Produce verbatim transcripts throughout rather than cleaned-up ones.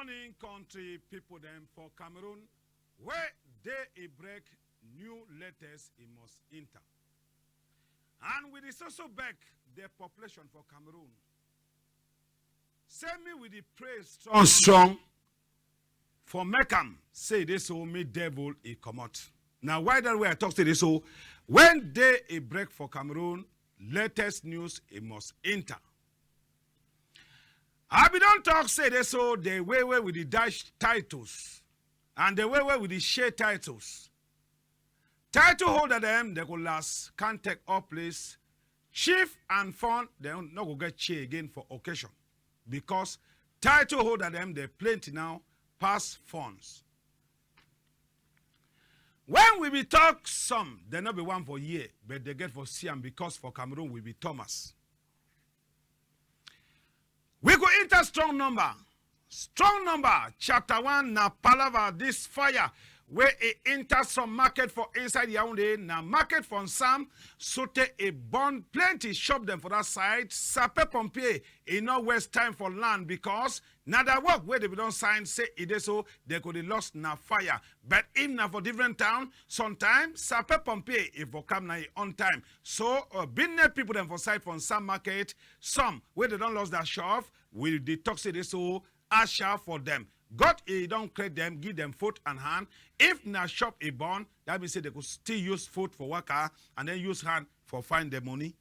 Morning, country people dem for Cameroon. Wey day e break, new letters e must enter. And we dey so so beg the population for Cameroon. Say me we dey pray strong strong for make am say e dey so me devil e comot. Na why that way I talk say e dey so, when day e break for Cameroon, latest news e must enter. I be don talk say e dey so the way wey we dey dash titles and the way wey we dey share titles. Title holder dem, dem go last, can take all place. Chief and fon, dem no go get chair again for occasion because title holder dem dey plenty now pass fons. When we be talk some, dem no be one for year, but dem get for see am because for Cameroon we be Thomas. We go enter strong number. Strong number, chapter one, na palava, this fire wey e enter some market for inside Yaoundé, na market for Nsam, sotey e burn plenty shop dem for that side. Sapeur pompier e no waste time for land because na their work wey dem be don sign say e dey so dem go dey lost na fire. But if na for different town, sometimes sapeur pompier e for come na e own time. So uh, business people dem for side for Nsam market, some wey dem don lost their shop, we dey talk say e dey so asha for dem. God e don create dem, give dem foot and hand. If na shop e burn, that mean say dem go still use foot for waka and then use hand for find dem money.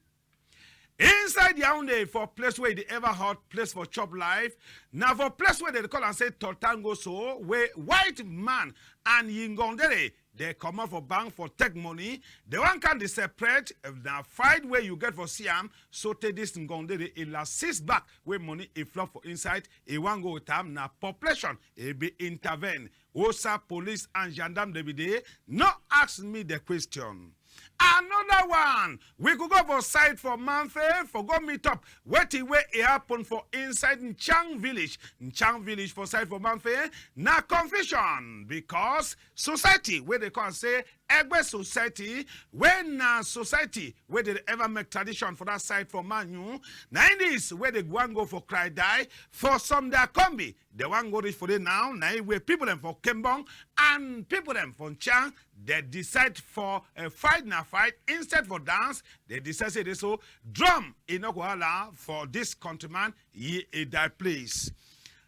Inside Yaoundé, for place wey e dey ever hot, place for chop life, na for place wey dem dey call am say Totango so, wey white man and Yingondere dey comot for bank for take money. Dem wan come dey separate, eh, na fight wey you get for see am. Sotey this Ngondere e last six back wey money e flop for inside, e wan go with am. Na population e be intervene. Osa police and gendarme dem be dey, no ask me the question. Another one, we go go for side for Mamfe for go meet up wetin wey e happen for inside Nchang village. Nchang village for side for Mamfe na confusion because society wey dey call am say Egbe society, wey na society wey dey ever make tradition for that side for Manyu, na im this wey dey wan go for cry die for some their combi. Dem wan go reach for there now, na e wey people dem for Kembong and people dem for Nchang, dem decide for uh, fight na fight instead for dance. Dem decide say e dey so drum e no go hala for this countryman, yi e die place.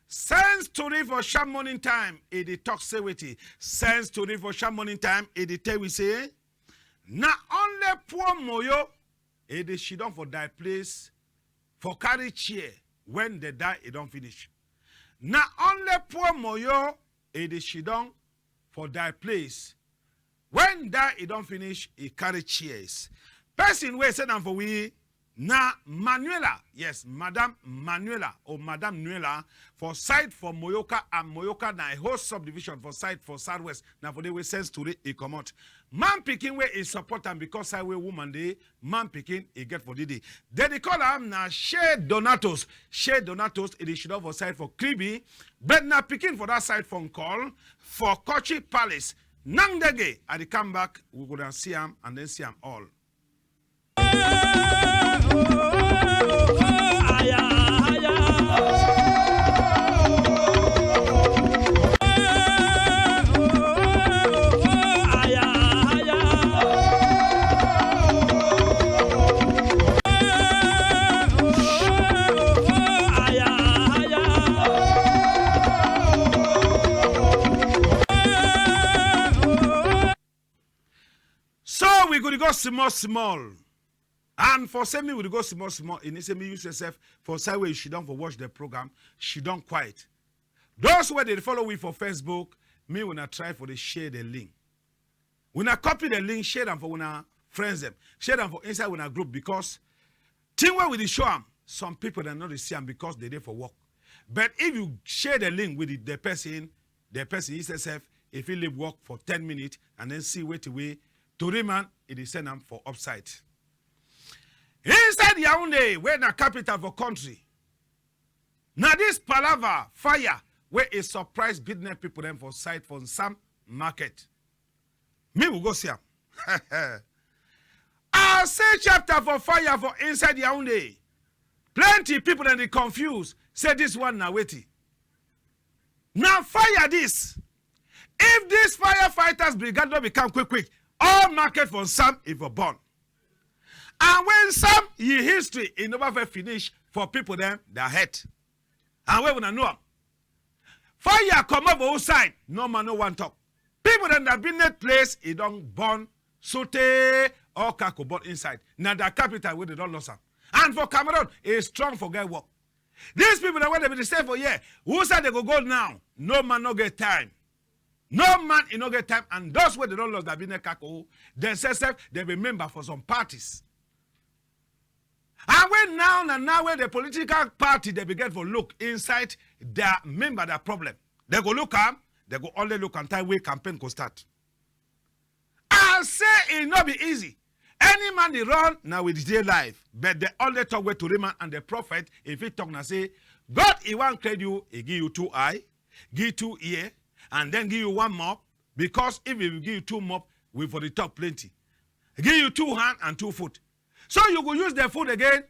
Sense tori for sharp morning time e dey talk say wetin? Sense tori for sharp morning time e dey tell we say na only poor moyo e dey sidon for die place for carry chair when the die e don finish. Na only poor moyo e dey sidon for die place when die e don finish e carry chairs. Person wey send am for we na Manuela, yes, Madam Manuela or Madam Nuela for side for Moyoka, and Moyoka na a whole subdivision for side for Southwest. Na for there wey sense tori e comot. Man pikin wey e support am because side wey woman dey, man pikin e get for didi. Dem dey call am na Shey Donatos. Shey Donatos e dey sidon for side for Kribi, but na pikin for that side for Nkol for Kochi Palace. Nangdege, I dey come back, we go down see am and then see am all. So we go dey go small small. And for say me we dey go small small, e need say me use yourself for side wey you sidon for watch the program, sidon quiet. Those wey dey follow we for Facebook, me una try for dey share the link. Una copy the link, share am for una friends dem, share am for inside una group because thing wey we dey show am, some people dem no dey see am because dem dey for work. But if you share the link with the, the person, the person himself, if he leave work for ten minutes and then see wetin wey tori man e dey send am for upside. Inside Yaoundé, wey na capital for country, na this palava fire wey e surprise business people dem for side for Nsam market. Me we go see am. I say chapter for fire for inside Yaoundé. Plenty people dem dey confuse say this one na wetin. Na fire this. If these firefighters brigade no be come quick quick, all market for Nsam e for burn. And when Nsam yi history e never fit finish for people dem their head. And wey una know am. Fire comot for who side? No man no wan talk. People dem that business place e don burn sotey all car go burn inside. Na their capital wey dem don lost am. And for Cameroon, e strong for get work. These people dem wey dem be dey stay for here, who side dem go go now? No man no get time. No man e no get time. And those wey dem don lost their business kako, dem sef sef dem be member for some parties. And wey now na now wey the political party dem be get for look inside their member their problem. Dem go look am, dem go only look am time wey campaign go start. I say e no be easy. Any man dey run na with dey life, but the only talk wey tori man and the prophet e fit talk na say, God e wan create you, e give you two eye, give two ear, and then give you one mouth, because if e give you two mouth, we for the talk plenty. Give you two hand and two foot. So you go use the foot again,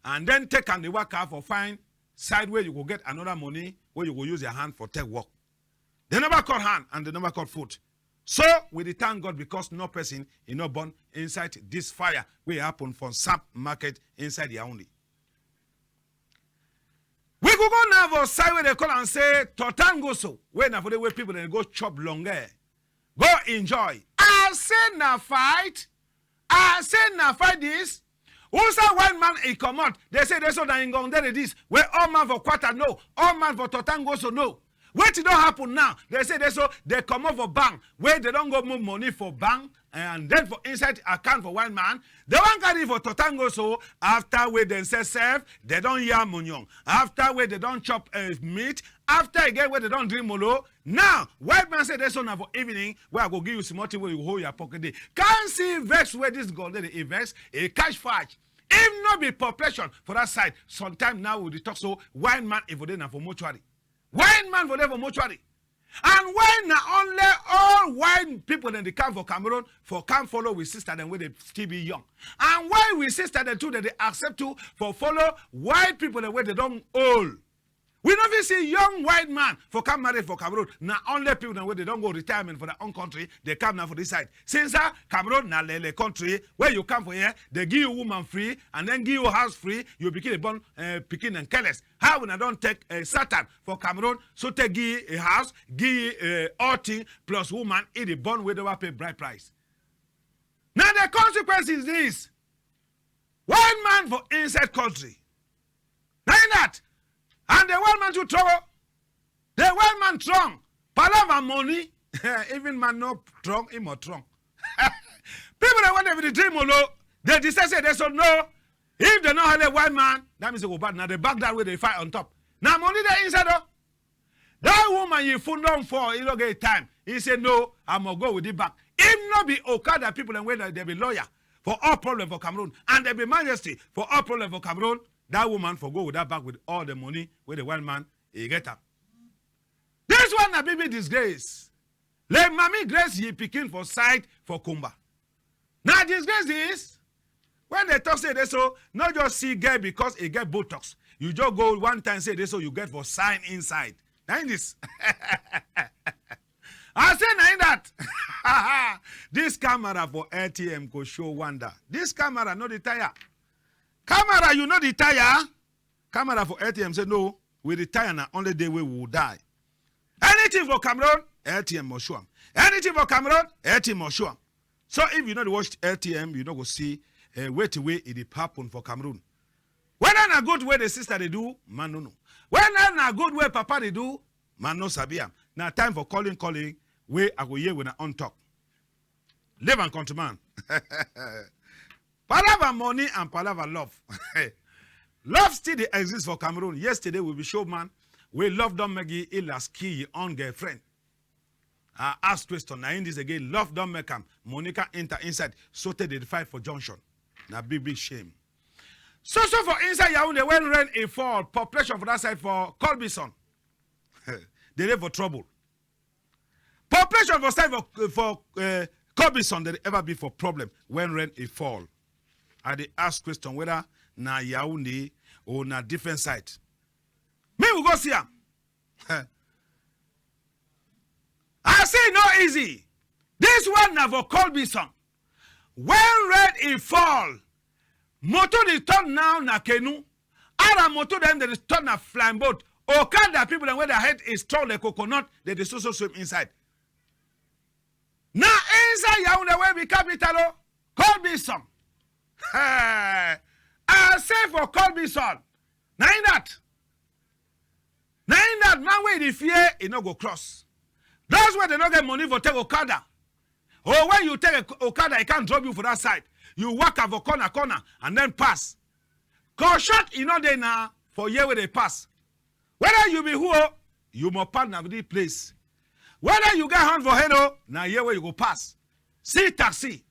and then take am dey waka for find side wey you go get another money wey you go use your hand for take work. Dem never cut hand and dem never cut foot. So we dey thank God because no person e no burn inside this fire wey happen for Nsam market inside Yaoundé. We go go now for side wey dem call am say Totangoso, wey na for the way people dem go chop longe, go enjoy. I say na fight. I say na fight this. Who say white man e comot? Dem say dey so na Ngong dey this. Wey all man for quarter know, all man for Totangoso know. Wetin don happen now? Dem say dey so dem comot for bank, wey dem don go move money for bank, and then for inside account for white man, dem wan carry for Totangoso. After wey dem sef sef, dem don yam onion. After wey dem don chop eh, meat, after again wey dem don drink molo, now white man say dey so na for evening wey I go give you small thing wey you hold your pocket dey. Come see vex wey this girl dey dey vex, e catch fight. If no be population for that side, sometime now we dey talk so white man e for dey na for mortuary. White man for dey for mortuary. And why na only all white people dem dey come for Cameroon for come follow we sister dem wey dey still be young? And why we sister dem too dem dey accept too for follow white people dem wey dey don old? We no fit see young white man for come marry for Cameroon. Na only people dem wey dey don go retirement for their own country dey come now for this side. Since ah, Cameroon na lele country, wey you come for here, dem give you woman free and then give you house free, you begin dey born eh, pikin and careless. How una don take eh, Satan for Cameroon, so take give a house, give eh, all thing plus woman e dey born wey never pay bride price. Na the consequences this. White man for inside country. Na in that. And the white man too trouble. The white man strong. Palava money. Even man no strong, him more strong. People dem wey dey be the dream olo, dem decide say dey so no. If dem no help white man, that means e go bad. Na the back that wey dey fight on top. Na money dey inside o. That woman yi foot don fall, e no get time. E say no, I must go with the back. If no be Okada people dem wey dem be lawyer for all problem for Cameroon and dem be majesty for all problem for Cameroon, that woman for go with that back with all the money wey the white man e get am. This one na big big disgrace. Like Mami Grace yi pikin for side for Kumba. Na disgrace this. When dem talk say dey so, no just see girl because e get botox. You just go one time say dey so you get for sign inside. Na in this. I say na in that. This camera for L T M go show wonder. This camera no dey tire. Camera, you no dey tire? Camera for L T M say no, we dey tire na only day wey we will die. Anything for Cameroon, L T M must show am. Anything for Cameroon, L T M must show am. So if you no dey watch L T M, you no go see eh, wetin wey e dey happen for Cameroon. Whether na good wey the sister dey do, man no know. Whether na good wey papa dey do, man no sabi am. Na time for calling calling wey I go hear wuna own talk. Leave am, countryman. Palava money and palava love. Love still dey exist for Cameroon. Yesterday we be show man wey love don make e laski yi own girlfriend. I ask question, na in this again, love don make am money come enter inside, so tey dey fight for junction. Na big big shame. So so for inside Yaoundé, when rain e fall, population for that side for Colbison, dem dey for trouble. Population for side for for uh, Colbison, dem ever be for problem when rain e fall. I dey ask question whether na Yaoundé or na different side. Me we go see am. Thing no easy. This one na for Colbison. When rain e fall, motor dey turn now na canoe. Other motor dem dey turn na flying boat. Okada people dem wey their head e strong like coconut, dem dey so so swim inside. Na inside Yaoundé wey be capital o, Colbison. Hey, I say for Colbison, na in that. Na in that man wey dey fear, e no go cross. Those wey dey no get money for take okada, or when you take a okada, e can't drop you for that side. You waka for corner corner and then pass. Cause short e no dey na for here wey dey pass. Whether you be who o, you must pass na the place. Whether you get hand for head o, na here wey you go pass. See taxi.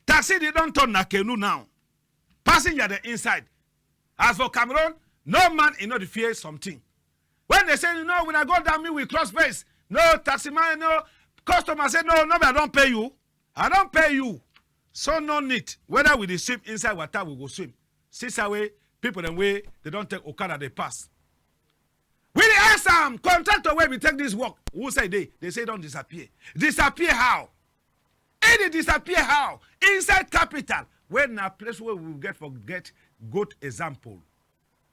Taxi dey don turn na canoe now. Passenger dey inside. As for Cameroon, no man e no dey fear something. When dey say, "No, we na go down, me we cross face." No, taxi man, no. Customer say, "No, no be I don pay you. I don pay you." So no need. Whether we dey swim inside water, we go swim. See side wey people dem wey dey don take okada dey pass. We dey ask am, contractor wey be take this work, who side dey? Dey say e don disappear. Disappear how? E dey disappear how? Inside capital, wey na place wey we get for get good example.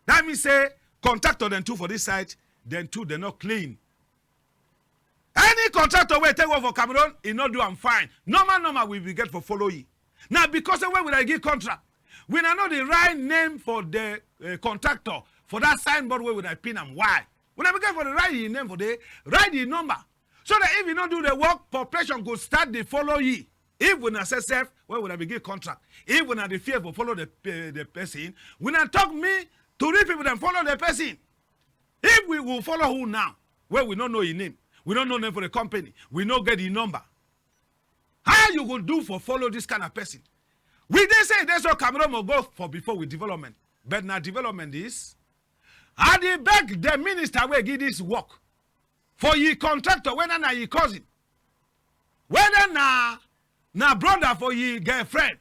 That mean say contractor dem too for this side, dem too dem no clean. Any contractor wey take work for Cameroon, e no do am fine. Normal normal we be get for follow yi. Na because say when we dey give contract, we na know the right name for the, eh, contractor for that signboard wey we dey pin am. Why? We na be get for the write yi name for there, write yi number. So that if you no do the work, population go start dey follow yi. If we na say sef, when we na be give contract, if we na dey fear for follow the, eh, the person, we na talk me to real people dem follow the person. If we go follow who now, wey we no know yi name, we no know name for the company, we no get yi number. How you go do for follow this kind of person? We dey say dey so Cameroon must go for before with development, but na development is. I dey beg the minister wey give this work for yi contractor, whether na yi cousin, whether na na brother for yi girlfriend,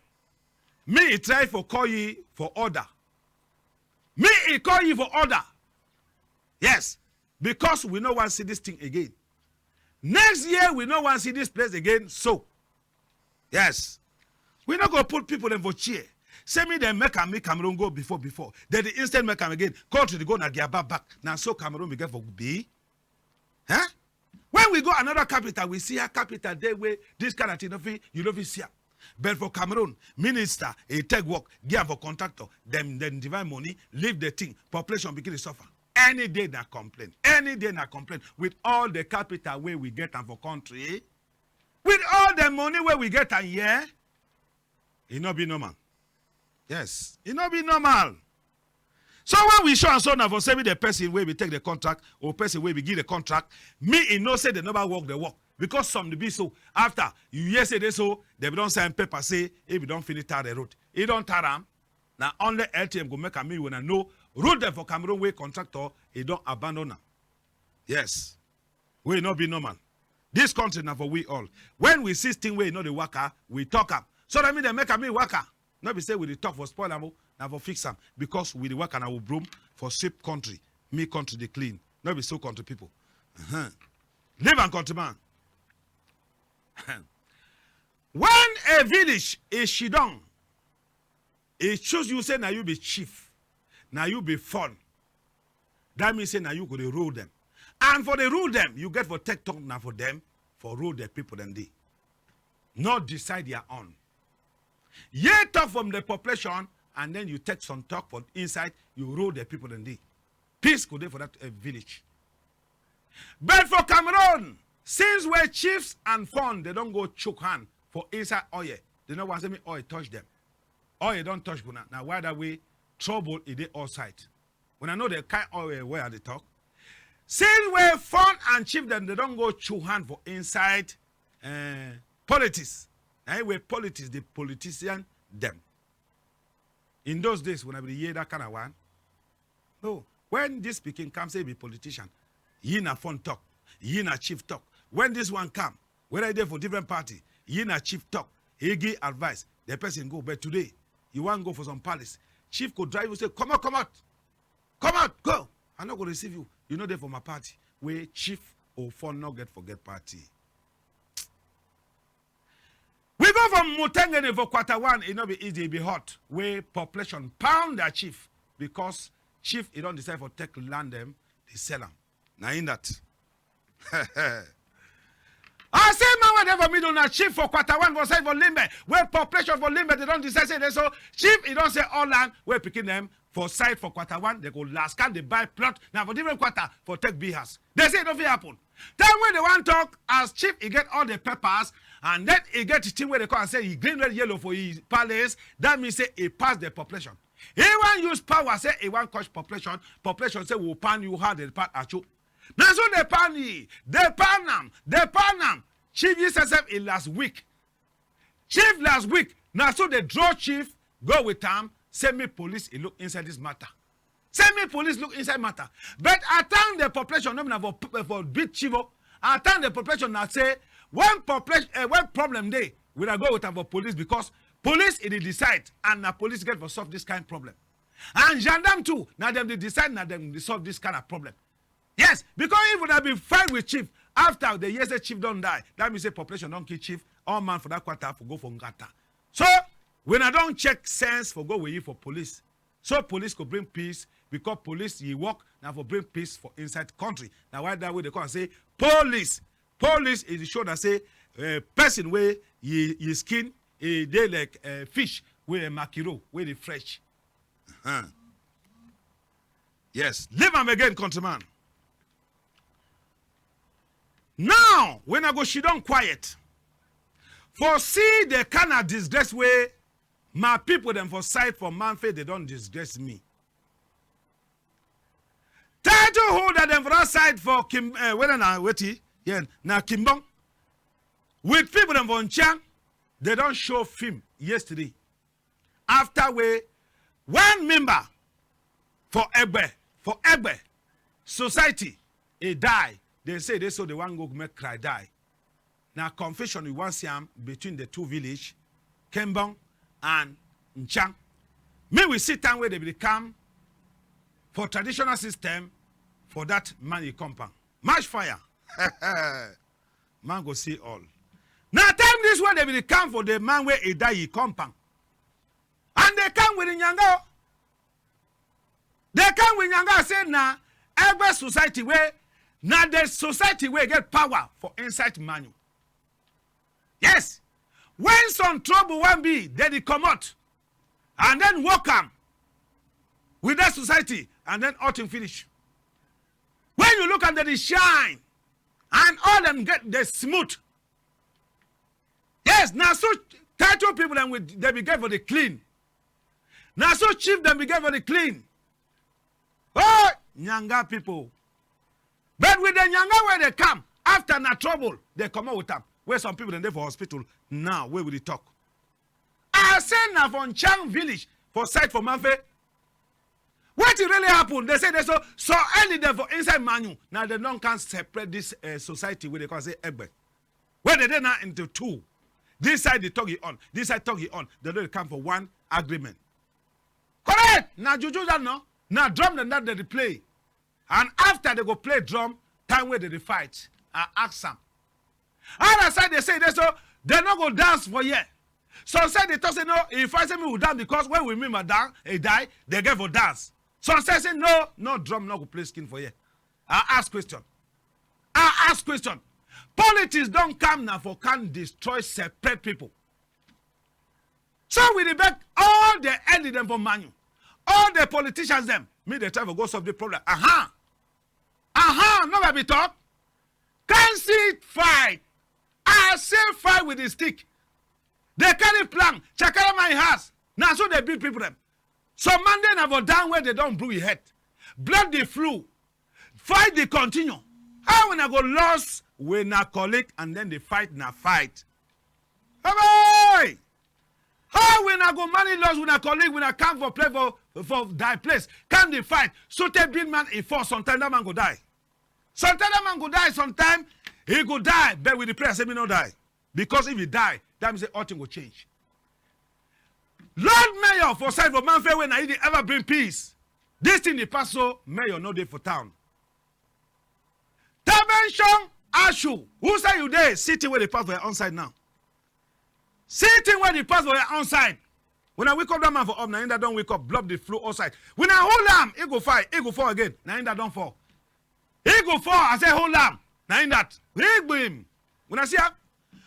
me e try for call yi for order. Me e call yi for order. Yes, because we no wan see this thing again. Next year we no wan see this place again. So yes, we no go put people dem for chair. Say me dem make am, make Cameroon go before before. Then the instant make am again. Country dey go na gear back back. Na so Cameroon be get for be. Huh? When we go another capital, we see how capital dey wey this kind of thing no fit, you no fit see am. But for Cameroon, minister e take work, give am for contractor, dem dem divide money, leave the thing, population begin dey suffer. Any day na complain, any day na complain with all the capital wey we get am for country, with all the money wey we get am here. E no be normal. Yes, e no be normal. So when we show am so na for say me the person wey be take the contract or person wey be give the contract, me e know say dem never work the work, because some dey be so after you hear say dey so dem be don sign paper say if you don finish tar the road, e don tar am. Na only L T M go make am, me wuna know road dem for Cameroon wey contractor e don abandon am. Yes. Wey no be normal. This country na for we all. When we see thing wey no dey waka, we talk am. So that mean dem make am me waka. No be say we dey talk for spoil am o, na for fix am, because we dey waka na we broom for sweep country. Me country dey clean. No be so country people. Uh-huh. Leave am country man. When a village is shidon, e choose you say na you be chief, na you be fon. That mean say na you go dey rule dem. And for the rule dem, you get for take talk na for dem, for rule the people dem dey. Not decide their own. Ye talk from the population, and then you take some talk from inside, you rule the people dem dey. Peace go dey for that, uh, village. But for Cameroon, since wey chiefs and fon dem don go chook hand for inside oil, dem no wan say me oil touch dem. Oil don touch wuna. Na why that way trouble e dey all side. Wuna know the kind oil wey I dey talk. Since wey fon and chief dem dem don go chook hand for inside, eh, politics. Na im wey politics dey politician dem. In those days, wuna be dey hear that kind of one. No, when this pikin come say e be politician, yi na fon talk, yi na chief talk. When this one come, whether e dey for different party, yi na chief talk. E give advice, the person go. But today, you wan go for some palace, chief go drive you say, "Comot, comot, comot, go! I no go receive you. You no dey for my party." Wey chief or fon no get for get party. For Mutengene for quarter one, e no be easy, e be hot. Wey population pound their chief because chief e don decide for take land dem, dey sell am. Na in that. I say man wey dey for middle na chief for quarter one for side for Limbe. Wey population for Limbe dey don decide say dey so chief e don sell all land wey pikin dem for side for quarter one, dey go last can dey buy plot na for different quarter for take build house. Dey say e no fit happen. Time wey dey wan talk, as chief e get all the papers, and then e get the thing wey dey call am say e green, red, yellow for e palace. That mean say e pass the population. E wan use power say e wan crush population. Population say we will pound you hard dey pound achu. Na so dey pound yi, dey pound am, dey pound am. Chief yi sef sef e last week. Chief last week, na so dey draw chief go with am, say make police e look inside this matter. Say make police look inside matter. But at time the population no be na for, for beat chief o. At time the population na say when population, eh, when problem dey, we na go with am for police because police e dey decide and na police get for solve this kind problem. And gendarme too, na dem dey decide, na dem dey solve this kind of problem. Yes, because if una be fight with chief, after the year say chief don die, that mean say population don kill chief, all man for that quarter for go for ngata. So, we na don check sense for go with you for police. So police go bring peace, because police yi work na for bring peace for inside country. Na why that way dey call am say police. Police is show na say, eh, person wey yi, yi skin e dey like, eh, fish wey, eh, mackerel wey dey fresh. Uh-huh. Yes, leave am again, countryman. Now, when I go, she don quiet. For see the kind of disgrace wey my people dem for side for Mamfe, dey don disgrace me. Title holder dem for that side for Kim, eh, whether na wetin, yeah, na Kimbong. With people dem for Nchang, dey don show film yesterday. After wey one member for Egbe, for Egbe society, e die. Dem say dey so dey wan go make cry die. Na confusion you wan see am between the two village, Kembong and Nchang. Me we see time wey dey be dey come for traditional system for that man yi compound. Match fire. Man go see all. Na time this wey dey be dey come for the man wey e die yi compound. And dey come with the nyanga o. Dey come with nyanga say na Egbe society wey, na the society wey get power for inside Manyu. Yes, when some trouble wan be, dey dey comot and then work am with that society and then all thing finish. When you look am, dey dey shine and all dem get dey smooth. Yes, na so title people dem with, dey be get for the clean. Na so chief dem be get for the clean. Oh, nyanga people. But with the nyanga wey dey come, after na trouble, dey comot with am. Wey some people dem dey for hospital now, wey we dey talk. I say na for Nchang village, for side for Mamfe. Wetin really happen? Dey say dey so, so early dem for inside Manyu. Now dey don come separate this, eh, society wey dey call say Egbe. Wey dey dey now into two. This side dey talk yi own, this side talk yi own. Dey no dey come for one agreement. Correct! Na juju that no? Na drum dem that dey dey play. And after dey go play drum, time wey dey dey fight, I ask am. Other side dey say dey so, dey no go dance for here. Some side dey talk say no, if I say me we dance because when we meet madam, e die, dey get for dance. Some side say no, no drum no go play skin for here. I ask question. I ask question. Politics don come na for can destroy separate people. So we dey beg all the elder dem for Manyu, all the politicians dem, make dey try for go solve the problem. Aha! Aha! No be I be talk. Can see fight. I say fight with the stick. Dey carry plank, chakara my house. Na so dey beat people dem. Some man dey na for down where dey don brew yi head. Blood dey flow. Fight dey continue. How una go lost wey na colleague and then the fight na fight? Bye-bye! How wey na go marry lost wey na colleague wey na come for play for, for die place? Come dey fight. So tey big man e fall, sometime that man go die. Sometime that man go die, sometime e go die. But we dey pray say me no die. Because if e die, that mean say all thing go change. Lord Mayor for side for Mamfe wey na yi dey ever bring peace. This thing dey pass so, Mayor no dey for town. Intervention Ashu, who say you dey? City wey dey pass for your own side now. See thing wey dey pass for your own side. When I wake up that man for up, na him that don wake up, block the flow outside. When I hold am, he go fight, he go fall again. Na him that don fall. He go fall, I say hold am. Na him that. He go him. When I see am.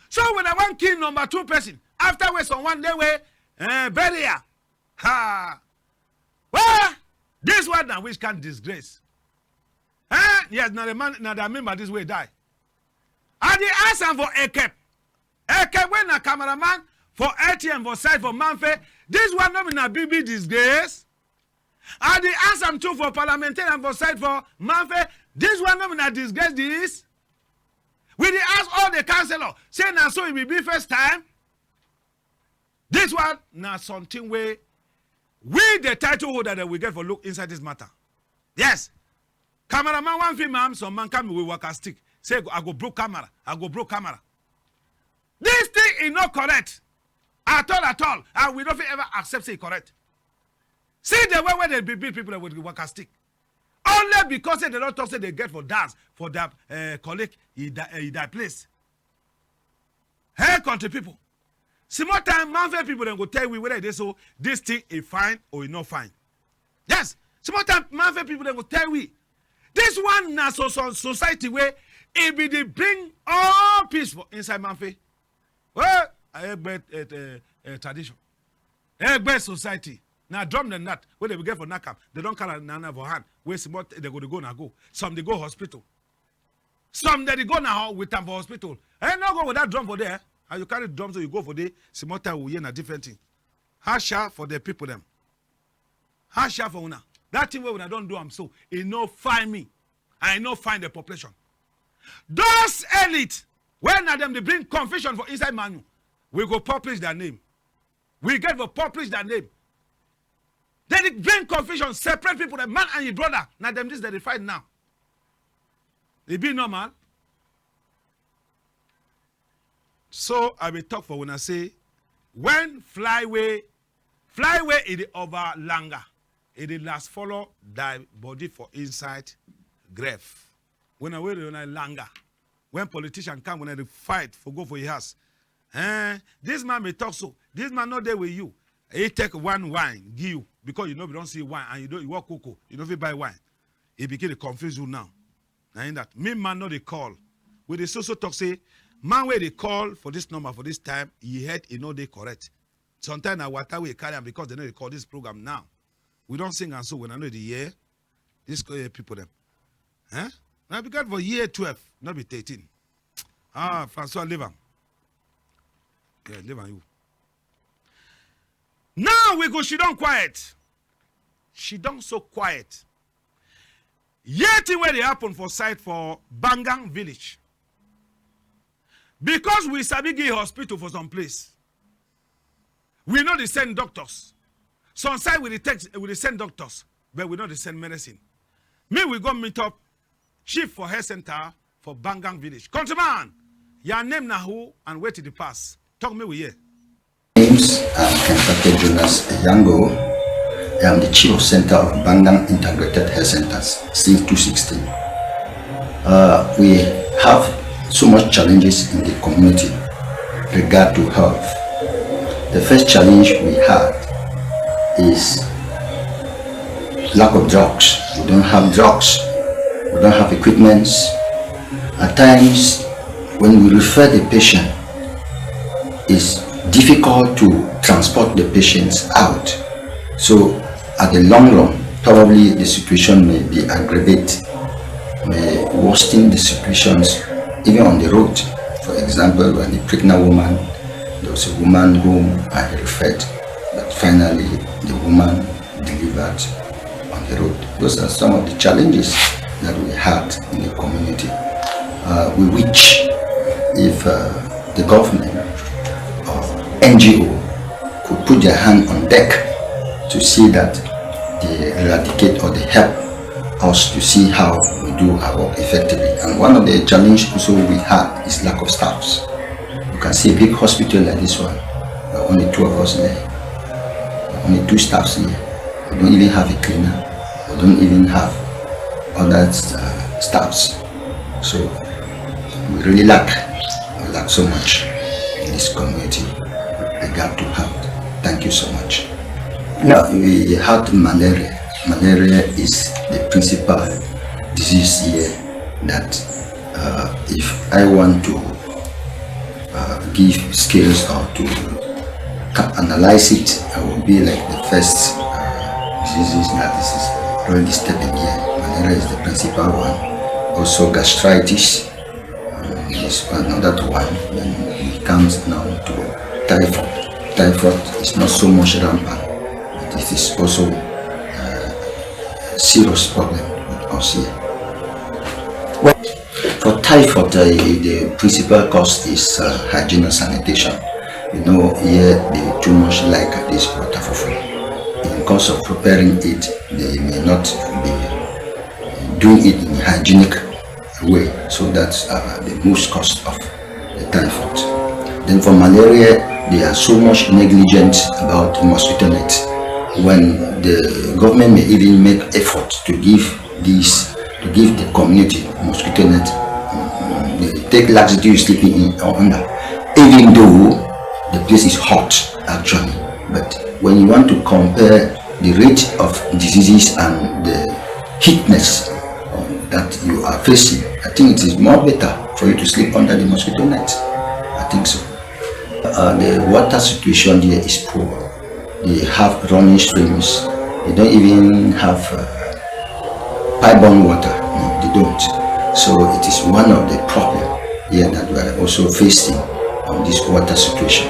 So when I wan kill number two person, after wey someone dey wey, eh, bury her. Ha! Well, this one na which kind disgrace. Eh? Yes, na the man, na the member this wey die. I dey ask am for Ekep. Ekep wey na cameraman for L T M for side for Mamfe. This one no be na big big disgrace. I dey ask am too for parliamentarian for side for Mamfe. This one no be na disgrace this. We dey ask all the councillor. Say na so e be be first time. This one na something wey we the title holder dem we get for look inside this matter. Yes. Cameraman wan film am, some man come with waka stick. Say, "I go broke camera. I go broke camera." This thing is not correct at all, at all. And we no fit ever accept say e correct. See the way wey dem be beat people with waka stick. Only because say dem don talk say dem get for dance for their, eh, colleague, e die, eh, e die place. Hey, country people. Small time, Mamfe people dem go tell we whether e dey so, this thing e fine or e no fine. Yes, small time, Mamfe people dem go tell we. This one na so, so society wey e be dey bring all peace for inside Mamfe. Well, Egbe, eh, eh, eh, tradition. Egbe society. Na drum dem that, wey dem be get for knack am. Dem don carry am na, na for hand. Wey small, dem go dey go na go. Some dey go hospital. Some dem dey go na ho-, with am for hospital. Eh, no go with that drum for there. And you carry drum so you go for there. Small time we hear na different thing. Hasha for the people dem. Hasha for una. That thing wey una don do am so, e no fine me. I no fine the population. Those elite, wey na dem dey bring confusion for inside Manyang, we go publish their name. We get for publish their name. Dem dey bring confusion, separate people, the man and his brother. Na dem this dem dey fight now. E be normal. So I be talk for una say, when flyway, flyway e dey over langa, e dey last follow die body for inside grave. When I wear una langa, when politician come, when I dey fight for go for e house, eh, this man be talk so. This man no dey with you. He take one wine give you because you no be don see wine and you don, you want cocoa, you no fit buy wine. E begin dey confuse you now. Na him that me man no dey call. We dey so so talk say man wey dey call for this number for this time, e head e no dey correct. Sometimes na water wey carry am because dem no dey call this program now. We don sing am so when I no dey hear this, eh, people dem. Eh? Na because for year twelve, no be thirteen. Ah, Francois, leave am. Yeah, leave am you. Now we go, she don quiet. She don so quiet. Hear thing wey dey happen for side for Bangang village. Because we sabi give hospital for some place. We no dey send doctors. Some side we dey take, we dey send doctors, but we no dey send medicine. Me we go meet up chief for health center for Bangang village. Countryman, your name na who and wetin dey pass? Talk me we hear. Names, I'm Kentucky Jonas Eyango. I am the chief of center of Bangang Integrated Health Centers since two sixteen. Uh, we have so much challenges in the community regard to health. The first challenge we had is lack of drugs. We don't have drugs. We don't have equipments. At times, when we refer the patient, it's difficult to transport the patients out. So at the long run, probably the situation may be aggravate, may worsen the situations even on the road. For example, when the pregnant woman, there was a woman whom I referred, but finally the woman delivered on the road. Those are some of the challenges that we had in the community. Uh, we wish if, uh, the government or N G O could put their hand on deck to see that they eradicate or they help us to see how we do our work effectively. And one of the challenge also we had is lack of staffs. You can see a big hospital like this one, there are only two of us there. There are only two staffs here. We don't even have a cleaner. We don't even have other, uh, staffs. So we really lack, we lack so much in this community. I got to have. Thank you so much. Now, we had malaria. Malaria is the principal disease here that, uh, if I want to, uh, give scales or to ca-, analyze it, I will be like the first, uh, diseases that this is already stepping here. Malaria is the principal one. Also gastritis, uh, is another one. Then it comes now to typhoid. Typhoid is not so much rampant, but it is also, uh, a serious problem with us here. Well, for typhoid, uh, the principal cause is, uh, hygiene and sanitation. You know, here they too much like this water fufu. In course of preparing it, they may not be doing it in a hygienic way, so that's, uh, the most cause of the typhoid. Then for malaria, they are so much negligent about mosquito net. When the government may even make effort to give these, to give the community mosquito net, mm, they take laxity you sleeping in or under, even though the place is hot actually. But when you want to compare the rate of diseases and the heatness, um, that you are facing, I think it is more better for you to sleep under the mosquito net. I think so. Uh, the water situation there is poor. They have running streams. They don't even have, uh, pipe-borne water. No, they don't. So it is one of the problem here that we are also facing on this water situation.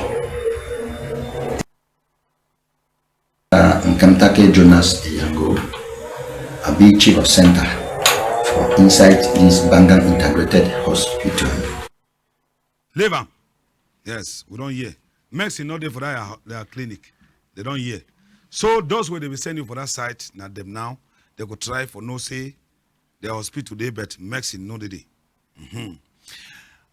Uh, Nkamtake Jonas Eyango, I be chief of center for inside this Bangang Integrated Hospital. Leave am. Yes, we don hear. Medicine no dey for that their, their clinic. They don hear. So those wey dey be send you for that side, na dem now, they go try for know say the hospital dey, but medicine no dey dey. Mhm.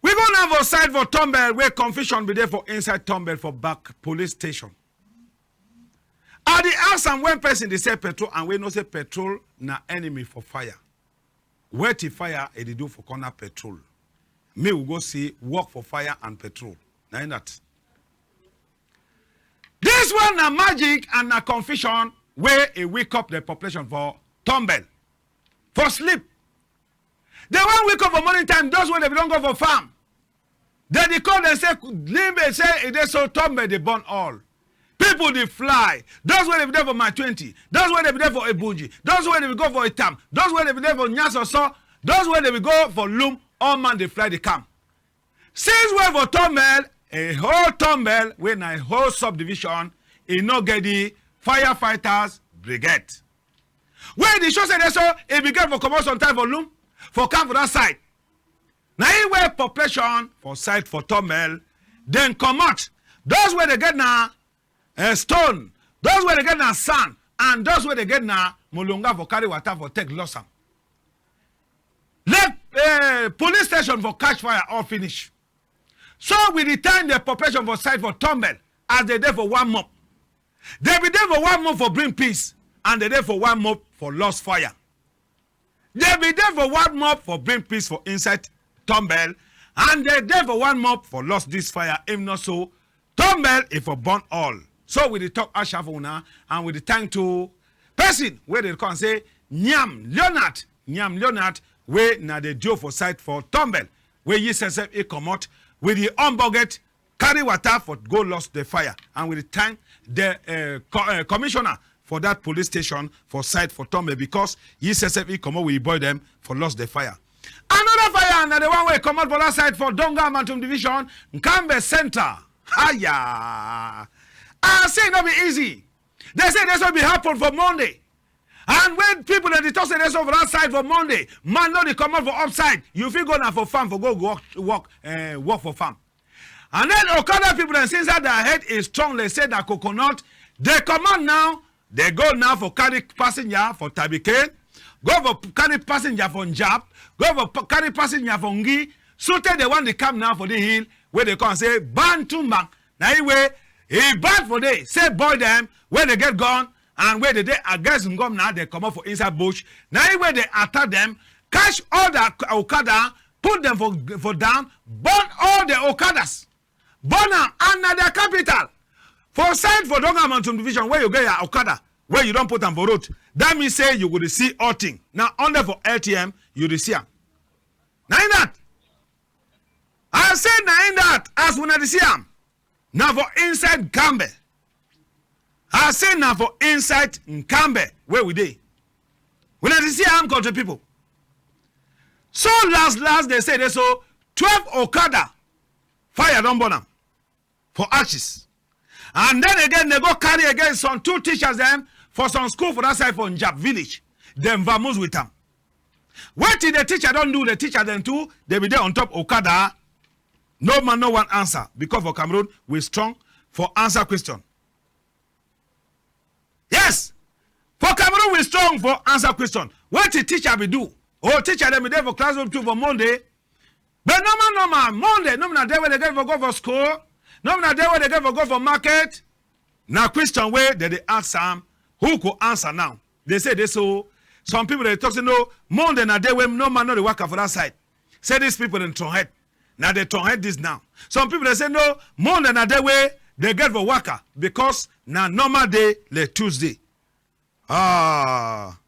We go now for side for Tombel, where confusion be there for inside Tombel for back police station. I dey ask am when person dey sell petrol and wey know say petrol na enemy for fire. Wetin fire e dey do for corner petrol? Me we go see work for fire and petrol. Na in that. This one na magic and na confusion wey e wake up the population for Tombel. For sleep. They wan wake up for morning time, those wey dey don go for farm. They dey call dem say, Limbe say e dey so Tombel dey burn all. People dey fly. Those wey dey be there for Mile twenty, those wey dey be there for Ebunji, those wey dey be go for Etam, those wey dey be there for Nyasoso, those wey dey be go for Lum, all man dey fly dey come. Since wey for Tombel, a whole Tombel, wey na a whole subdivision, e no get the firefighters brigade. Wey dey show say dey so, e be get for comot sometime for Lum, for come for that side. Na e wey population for side for Tombel, dem comot. Those wey dey get na, eh, stone, those wey dey get na sand, and those wey dey get na molonga for carry water for take loss am. Let, eh, police station for catch fire all finish. So we dey thank the population for side for Tombel as they dey for one mop. They be dey for one mop for bring peace, and they dey for one mop for loss fire. They be dey for one mop for bring peace for inside Tombel, and they dey for one mop for loss this fire. If not so, Tombel e for burn all. So we dey talk asha for una, and we dey thank to person wey dey call am say Nyam Leonard, Nyam Leonard, wey na the D O for side for Tombel, wey yi sef sef e comot with the unbucket carry water for go loss the fire, and we dey thank the, uh, co-, uh, commissioner for that police station for side for Tombel because yi sef sef e comot with yi boy dem for loss the fire. Another fire na the one wey comot for that side for Donga Mantung Division, Nkambe Center. Haya! I say no be easy. They say this will be happen for Monday. And when people dey talk say this over that side for Monday, man no dey comot for upside. You fit go na for farm for go work, work, eh, work for farm. And then Okada people dem since that their head is strong, they say that coconut, they comot now, they go now for carry passenger for Tabike, go for p-, carry passenger for Njap, go for p-, carry passenger for Ngi, so tey they want to come now for the hill, where they come say, Bantumba, na e wey, e bad for dey, say boy dem, wey dey get gun, and wey dey dey against Ngom na, they comot for inside bush, na e wey they attack dem, catch all the Okada, put dem for, for down, burn all the Okadas. Burn am, and na their capital. For side for Donga Mantung Division, where you get your okada, where you don put am for road, that mean say you go dey see all thing. Na under for L T M, you dey see am. Na in that. I say na in that, as una dey see am. Na for inside Nkambe. I say na for inside Nkambe wey we dey. Una dey see am, country people. So last last dey say dey so twelve okada, fire don burn am for ashes. And then again, dey go carry again some two teachers dem for some school for that side for Njap village. Dem vamoose with am. Wetin the teacher don do, the teacher dem too, dey be dey on top okada. No man no wan answer, because for Cameroon, we strong for answer question. Yes, for Cameroon, we strong for answer question. Wetin teacher be do? Oh, teacher dem be dey for classroom too for Monday. But normal, normal, Monday, no be na day wey dey get for go for school, no be na day wey dey get for go for market. Na question wey dem dey ask am, who go answer now? Dey say dey so, some people dey talk say no, Monday na day wey no man no dey waka for that side. Say these people dem turn head. Na dey turn head this now. Some people dey say no, Monday na day wey dey get for waka because na normal day like Tuesday. Ah.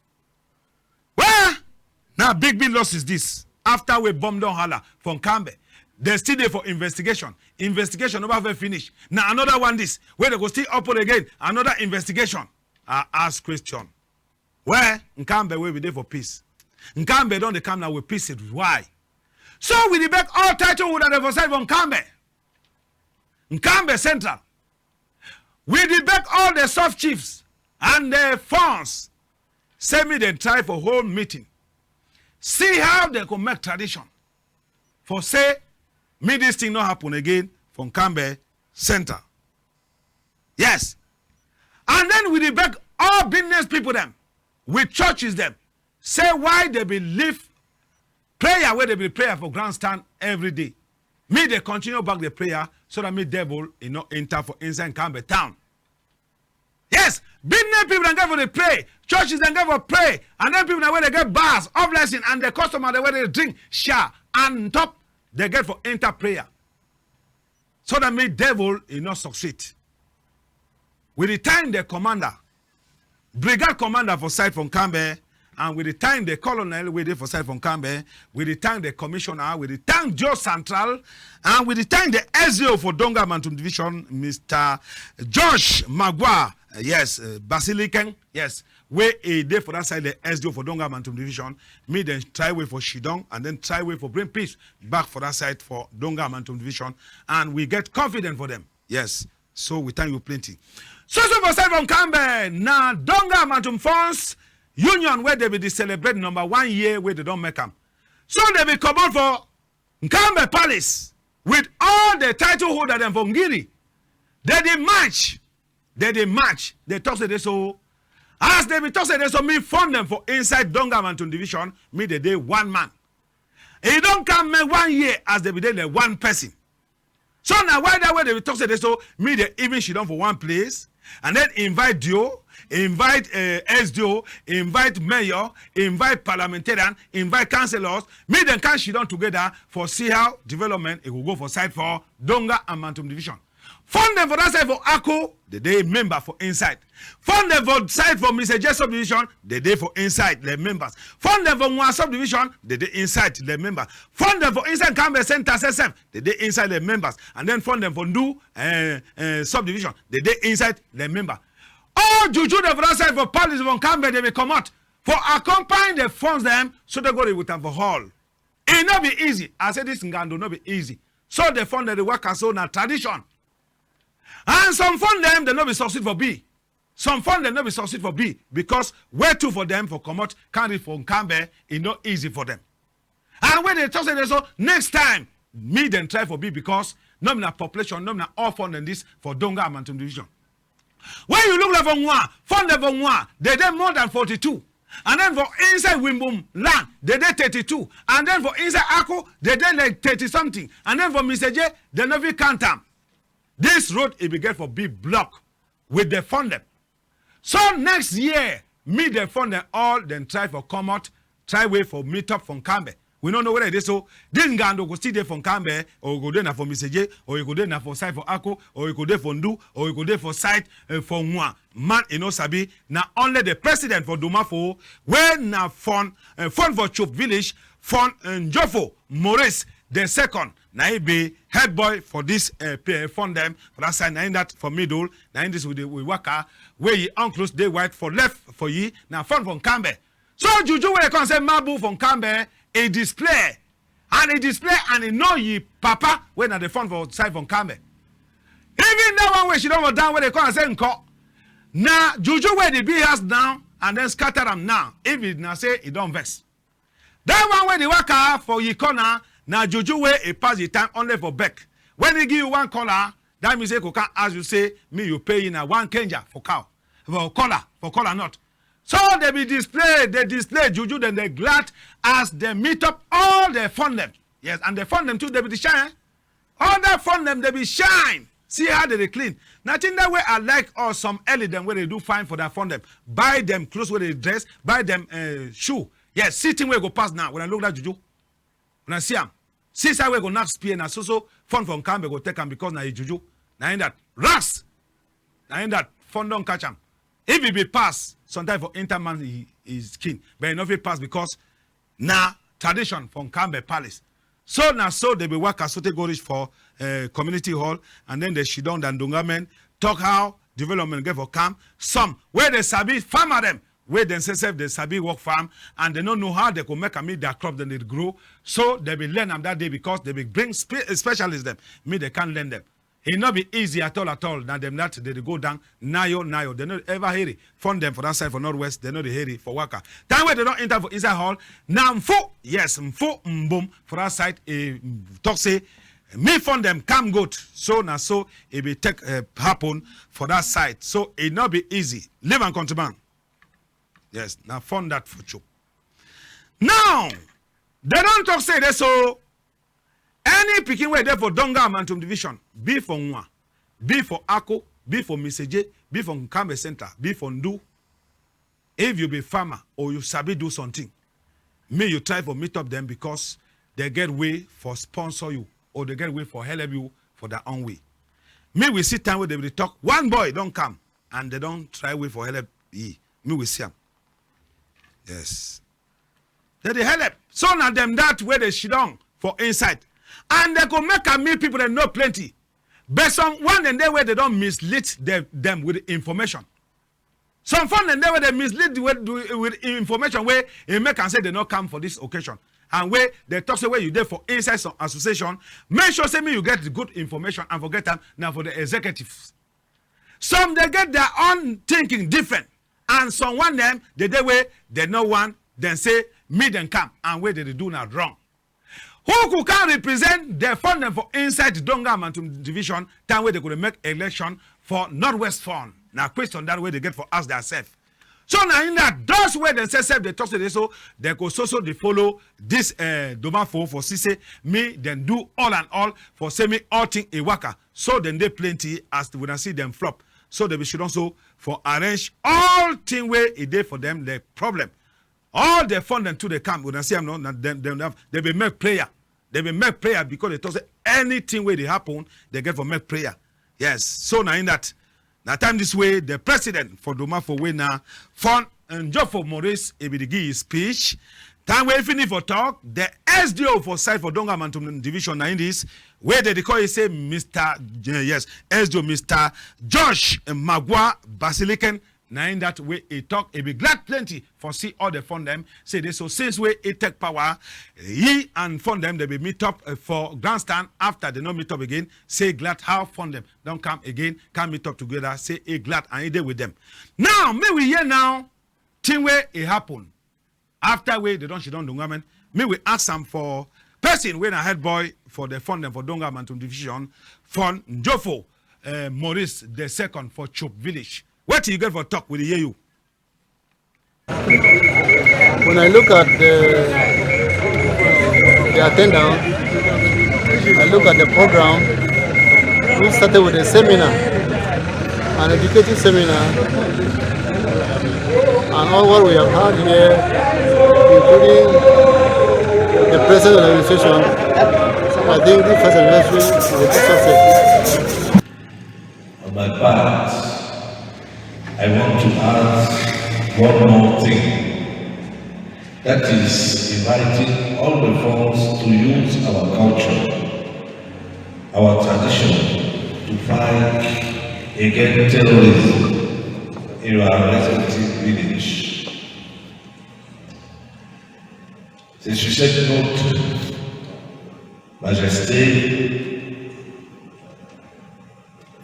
Well, na big big losses this. After we bomb don hala for Nkambe, dem still dey for investigation. Investigation never fit finish. Na another one this wey dey go still open again. Another investigation. I ask question. Where Nkambe wey we dey for peace? Nkambe don dey come now with peace. Why? So we dey beg all title holder dem for side for Nkambe. Nkambe Central. We dey beg all the sub chiefs and the fons say me dem try for hold meeting. See how dem go make tradition for say me this thing no happen again for Nkambe Central. Yes. And then we dey beg all business people dem with churches dem say why dem be leave prayer wey dem be prayer for grandstand every day. Me dey continue back the prayer so that me devil e no enter for inside Nkambe town. Yes, business people dem get for dey pray, churches dem get for pray, and then people dem wey dey get bars of blessing and the customer dem wey dey drink sha and top, dey get for enter prayer. So that me devil e no succeed. We dey thank the commander, brigade commander for side for Nkambe, and we dey thank the colonel wey dey for side for Nkambe. We dey thank the commissioner. We dey thank Joe Central, and we dey thank the S D O for Donga Mantung Division, Mister Josh Magua. Uh, yes, uh, Basilikeng. Yes, wey e dey for that side, the S D O for Donga Mantung Division. Me dem try way for shidon and then try way for bring peace back for that side for Donga Mantung Division, and we get confidence for them. Yes. So we thank you plenty. So so for side for Nkambe, na Donga Mantung Fons Union wey dem be dey celebrate number one year wey dem don make am. So dem be comot for Nkambe Palace with all the title holder dem for Ngiri. Dem dey march. Dem dey march. Dem talk say dey so. As dem be talk say dey so, me fon dem for inside Donga Mantung Division, me dey dey one man. E don come make one year as dem be dey like one person. So na why that way dem be talk say dey so, me dey even shidon for one place and then invite D O, invite, eh, S D O, invite mayor, invite parliamentarian, invite councillors, me dem come shidon together for see how development e go go for side for Donga and Mantung Division. Fon dem for that side for Ako, dem dey member for inside. Fon dem for side for Misaje subdivision, dem dey for inside, dem members. Fon dem for Nwa subdivision, dem dey inside, dem members. Fon dem for inside Nkambe Centre sef, dem dey inside, dem members. And then fon dem for Ndu, eh, eh, subdivision, dem dey inside, dem member. All juju dem for that side for palace for Nkambe, dem be comot for accompany the fons dem so dem go dey with am for hall. E no be easy. I say this ngando no be easy. So the fon dem dey waka so na tradition. And some fon dem, dem no be succeed for be. Some fon dem no be succeed for be because way too for dem for comot country for Nkambe, e no easy for dem. And when dem talk say dey so, next time, me dem try for be because no be na population, no be na all fon dem this for Donga and Mantung Division. When you look like for Nwa, fon dem for Nwa, dem dey more than forty-two. And then for inside Wimbum land, dem dey thirty-two. And then for inside Ako, dem dey like thirty something. And then for Misaje, dem no fit count am. This road, e be get for big block with the fon dem. So next year, me dem fon dem all, dem try for comot, try way for meet up for Nkambe. We no know whether e dey so. This ngando go still dey for Nkambe, or e go dey na for Misaje, or e go dey na for side for Ako, or e go dey for Ndu, or e go dey for side, eh, for Nwa. Man, e no sabi. Na only the president for Domafo, wey na fon, eh, fon for Chup village, fon, eh, Njofo Maurice the second. Na he be head boy for this, eh, pe-, fon dem for that side. Na him that for middle. Na him this we dey, we waka. Wey yi uncles dey white for left for yi. Na fon for Nkambe. So juju wey come say Mabu for Nkambe, e display. And e display and e know yi papa wey na the fon for side for Nkambe. Even that one wey she don go down wey dey come and say Nko. Na juju wey dey be house now and then scatter am now. If e na say e don vex. That one wey dey waka for yi corner, na juju wey e pass yi time only for back. When e give you one kola, that mean say e go come ask you say, me you pay yi na one kenja for cow, for kola, for kola nut. So dey be display, dey display juju, then dey glad as dey meet up all the fon dem. Yes, and the fon dem too, dey be the shine. All that fon dem, dey be shine. See how dey dey clean. Na thing that wey I like, or some early dem wey dey do fine for that fon dem. Buy dem clothes wey dey dress, buy dem, eh, shoe. Yes, see thing wey go pass now. When I look that juju, when I see am, see side wey go knack spear, na so so fon for Nkambe go take am because na yi juju. Na him that ras. Na him that fon don catch am. If e be pass, sometimes for enter man yi, yi skin, but e no fit pass because na tradition for Nkambe Palace. So na so dey be waka so take go reach for, eh, community hall, and then dey sidon, the Ndonga men talk how development get for come. Some wey dey sabi farmer dem, wey dem say sef dey sabi work farm, and dey no know how dey go make am make their crop dem dey grow. So dey be learn am that day because dey be bring spe-, specialist dem, make dey can learn dem. E no be easy at all, at all. Na dem that dey dey go down, nayo, nayo. Dey no ever hurry. Fon dem for that side for Northwest, dey no dey hurry for waka. Time wey dey don enter for inside hall, na Mfu, yes, Mfu Mbum for that side, e talk say, me fon dem come good. So na so e be take, eh, happen for that side. So e no be easy. Leave am, countryman. Yes, na fon that for chop. Now, dey don talk say dey so any pikin wey dey for Donga Mantung Division, be for Nwa, be for Ako, be for Misaje, be for Nkambe Central, be for Ndu, if you be farmer or you sabi do something, make you try for meet up dem because dey get way for sponsor you or dey get way for help you for their own way. Make we see time wey dey be dey talk. One boy don come and dey don try way for help yi. Make we see am. Yes. Dey dey help. So na dem that wey dey sidon for inside. And dey go make am make people dem know plenty. But some one dem dey wey dey don mislead dem, dem with information. Some fon dem dey wey dey mislead with, with information wey e make am say dey no come for this occasion. And wey dey talk say wey you dey for inside some association, make sure say make you get the good information and forget am na for the executives. Some dey get their own thinking different, and some one dem dey dey wey dey no want dem say make dem come, and wey dey dey do na wrong. Who could come represent the fon dem for inside Donga Mantung Division time wey dey go dey make election for Northwest fon? Na question that wey dey get for ask theirself. So na in that those wey dem say sef dey talk say dey so dey go so so dey follow this, eh, Domafo for see say make dem do all and all for say make all thing e waka. So dem dey plenty as we na see dem flop. So dey be sidon so for arrange all thing wey e dey for dem the problem. All the fon dem too dey come. We na see am, no? Na dem, dem, dem, dey be make prayer. Dey be make prayer because dey talk say anything wey dey happen, dey get for make prayer. Yes. So na in that, na time this wey the president for Domafo wey na fon Njofo Maurice e be dey give yi speech. Time wey e finish for talk, the S D O for side for Donga Mantung Division, na in this wey dey dey call yi say Mister J-, yes, S D O Mister Josh Magua Basilican, na in that wey e talk, e be glad plenty for see all the fon dem. Say dey so since wey e take power, yi and fon dem dey be meet up, eh, for grandstand. After dey no meet up again, say glad how fon dem don come again, come meet up together. Say e glad and e dey with dem. Now make we hear now thing wey e happen. After wey dey don sidon Ndonga men, make we ask am for person wey na head boy for the fon dem for Donga Mantung Division, fon Njofo, eh, Maurice the second for Chup village. Wetin you get for talk? We dey hear you. When I look at the, the attendance, I look at the program, we started with a seminar, an educative seminar, and all what we have had here, including the The president of the administration, I think this first anniversary is a big success. On my part, I want to add one more thing. That is inviting all the Fons to use our culture, our tradition to fight against terrorism in our respective village. C'est sur cette note, Majesté,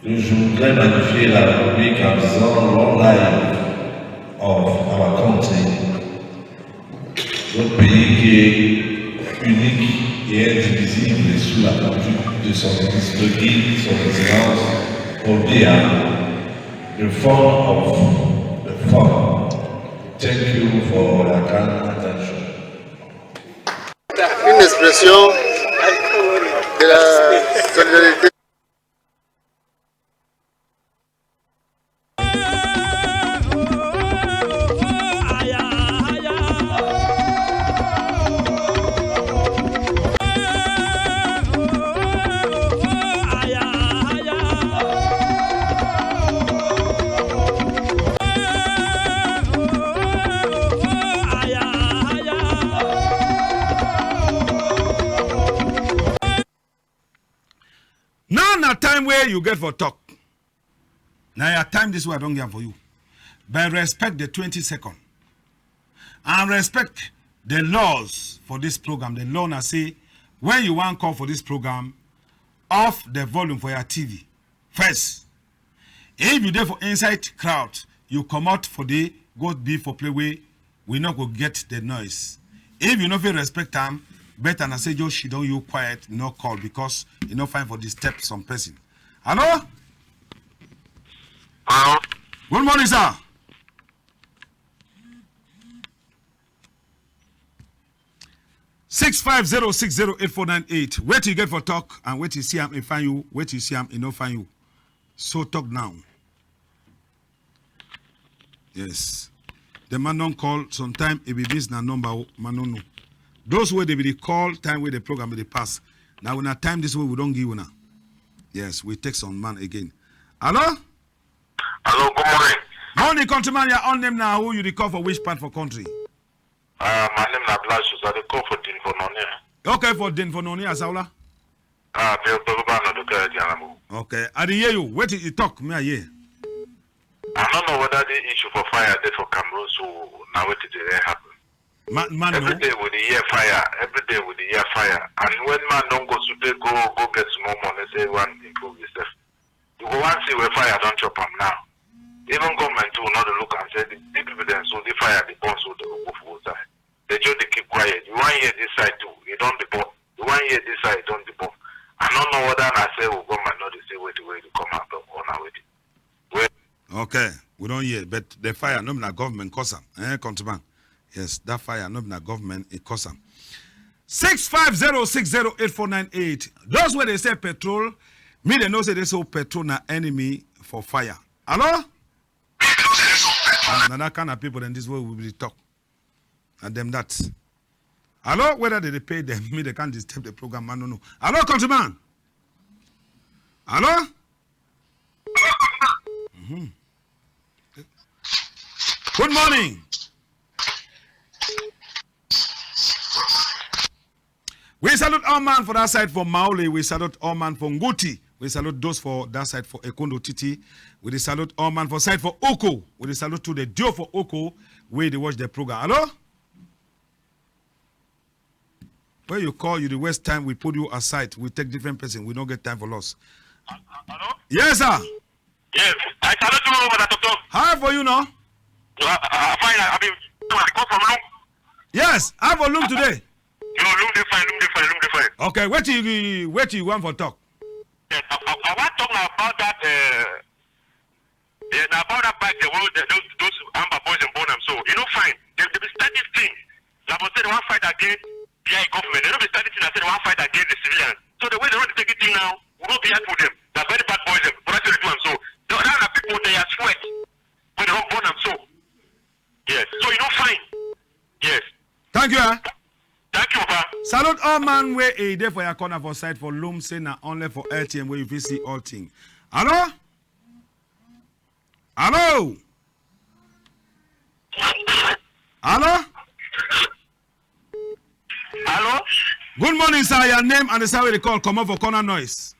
que je voudrais magnifier la République en disant long live of our country, notre pays qui est unique et indivisible sous la conduite de son ministre guide, son Excellence Paul Biya, the founder of the fund. Thank you for your kind attention. Une expression de la solidarité. Now na time wey you get for talk. Na your time this wey I don give am for you. But respect the twenty second. And respect the laws for this program. The law na say when you wan call for this program, off the volume for your T V first. If you dey for inside crowd, you comot for there, go be for place wey we no go get the noise. If you no fit respect am, better na say just sidon you quiet, no call because e no fine for disturb some person. Hello? Hello? Good morning, sir. Six five zero six zero eight four nine eight. Wetin you get for talk and wetin you see am e fine you, wetin you see am e no fine you. So talk now. Yes. The man don call. Sometime e be miss na number o, man no know. Those wey dey be dey call time wey the program be dey pass. Na una time this wey we don give una. Yes, we take some man again. Hello? Hello, good morning. Morning, countryman. Your own name na who, you dey call for which part for country? Uh, my name na Blasius. I dey call for Din for Noni. Okay, for Din for Noni, Asaula. Ah, Bill Baba no do carry the animal. Okay, I dey hear you. Wetin you talk, me I hear. I no know whether the issue for fire dey for Cameroon, so na wetin dey happen. Man, man, every no. Day we dey hear fire. Every day we dey hear fire. And when man don go, so dey go, go get small money, say he wan improve himself. You go wan see where fire don chop am now. Even government too no dey look am say the, the people dem so the fire dey burn so dey go go for outside. Dey just dey keep quiet. You wan hear this side too, e don dey burn. You wan hear this side, e don dey burn. I no know whether na say we government no dey see wetin wey dey come out or na wetin. Well. Okay, we don hear, but the fire no be na government cause am, eh, countryman? Yes, that fire no be na government e cause am. Six five zero six zero eight four nine eight. Those wey dey sell petrol, me dey know say dey sell petrol na enemy for fire. Hello? Ah, na that kind of people dem this wey we be dey talk. Na dem that. Hello? Whether dey dey pay dem, me dey can't disturb the program, I no know. Hello, countryman? Hello? Mm-hmm. Good morning. We salute all man for that side for Maole. We salute all man for Nguti. We salute those for that side for Ekondo Titi. We dey salute all man for side for Oko. We dey salute to the Dio for Oko wey dey watch the program. Hello? When you call, you dey waste time. We put you aside. We take different person. We no get time for loss. Hello? Yes, sir. Yes, I salute you, Mister Doctor. How for you now? Uh, uh, fine, I, I mean, I come from Lum. Yes, how for Lum today? You know, Lum dey fine, Lum dey fine, Lum dey fine. Okay, wetin you, wetin you want for talk? Yes, I, I, I want talk now about that, uh, yeah, na about that bike, the one, the, those, those Amba boys dem burn am so. E no fine. Dem, dem be start this thing. Like I say, dey wan fight against B I government. Dey no be start this thing. I say dey wan fight against the civilians. So the way dey wan take this thing now, we no be happy with dem. Na very bad boys dem. But I say dey do am so. Now, now na people dey are sweat. But dey wan burn am so. Yes. So e no fine. Yes. Thank you, eh? Thank you, Papa. Salute all man wey e dey for your corner for side for loom, say na only for L T M wey you fit see all thing. Hello? Hello? Hello? Hello? Good morning, sir. Your name and the side wey dey call. Comot for corner noise.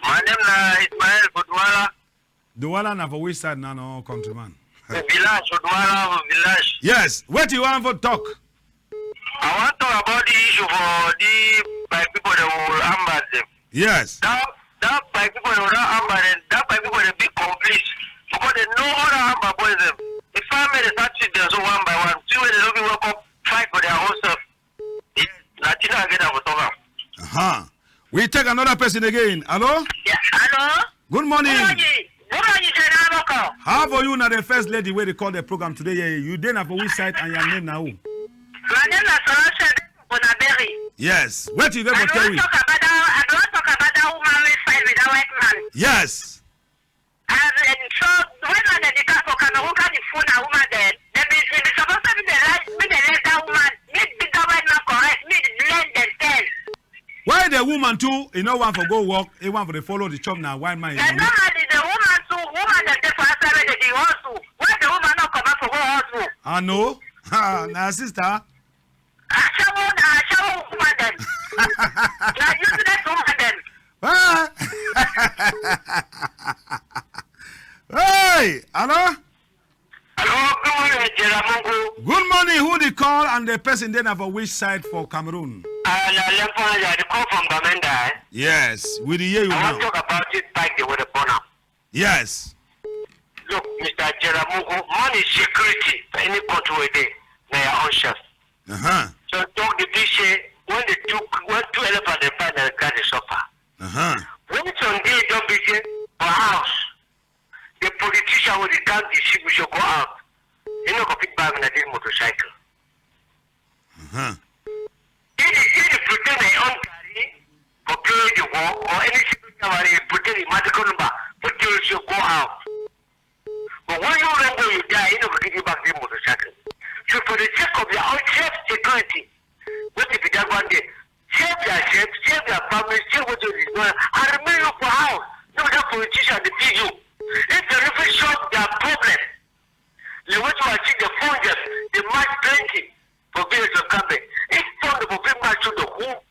My name na Ismael Fodwala. Douala na for which side now, no, countryman? Village, Fodwala, Village. Yes. Wetin you want for talk? I wan talk about the issue for the my people, the Amba dem. Yes. That, that my people, the Amba dem, that my people, the big complice. Because they know all the Amba boys dem. If I make the start treat them so one by one, see where they no be welcome, fight for their own self. Yes, na thing I get am for talk am. Uh-huh. We take another person again. Hello? Yeah, hello? Good morning. Good morning. Good morning, General Moko. How for you na the first lady wey dey call the program today? Yeah, you dey na for which side and your name na who? My name na Solange Bonaberry. Yes. Wetin you get for tell we? I don talk about that, I don talk about that woman wey fight with that white man. Yes. And, and so when man dem dey come for Cameroon, come dey fool na woman dem. Dem be, dem be suppose say make dem like, make dem let that woman, make big that white man correct, make dem learn themselves. Why the woman too? E no want for go work. E want for dey follow the chop na white man. And normally the woman too, woman dem dey for outside wey dey dey hustle. Why the woman no comot for go hustle? I know. Ha, na sister. Ashawo na ashawo woman dem. Na useless woman dem. Ah! Hey, hello? Hello, good morning, Jeramungu. Good morning. Who dey call and the person dey na for which side for Cameroon? Uh, na Lempo, I dey call from Bamenda, eh? Yes, we dey hear you now. I wan talk about this bike dey wey dey burn am. Yes. Look, Mister Jeramugu, man is security for any country wey dey, na your own chef. Uh-huh. So talk the thing say when the two, when two elephant dey fight, na the guy dey suffer. Uh-huh. When Sunday don be say for house, the politician wey dey come deceive we should go out. He no go fit buy me na this motorcycle. Uh-huh. He dey, he dey pretend na him own garri for pay the war or any security hour, he pretend the medical number for tell you go out. But when you don go, you die, he no go give you back the motorcycle. So for the sake of your own self security, wetin be that one day? Save yourself, save your family, save wetin you want, and remain you for house. No be that politician dey feed you. If dem no fit solve their problem, like wetin I see the phone dem, dey match plenty for village of Kambe. If phone dem for fit match to the whole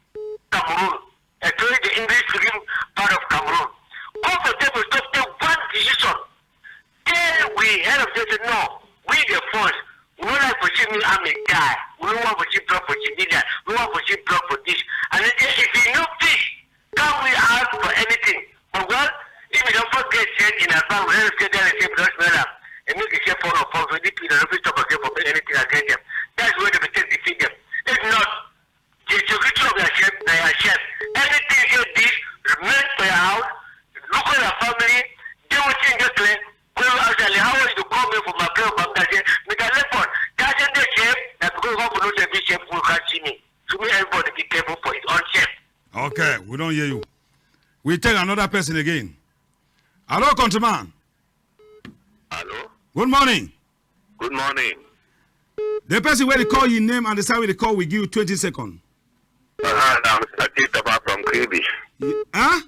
Cameroon, especially the English speaking part of Cameroon. Come for table, stop take one decision. Tell we head of state say no, we the force. We no like for see me army die. We no want for see blood for civilian. We no want for see blood for this. And then say, if you no fit, can we ask for anything? But well, if you don't forget send in advance, we head of state tell us say we don't smell am. And make you say phone or phone, so if you don't fit stop again for make anything against them. That's where they take defeat them. If not, the security of your chef, na your chef. Anything you did, remain for your house, look for your family, do wetin dey clear, go outside. Like how you call me for my place, but I say, Mister Lepon, that same day chef, na because you want to know say this chef will can't see me. To me, everybody be careful for his own chef. Okay, we don hear you. We take another person again. Hello, countryman. Hello? Good morning. Good morning. The person wey dey call, your name and the side wey dey call, we give you twenty seconds. Uh-huh, na Mister Chitoma from Kribi. Y-, huh?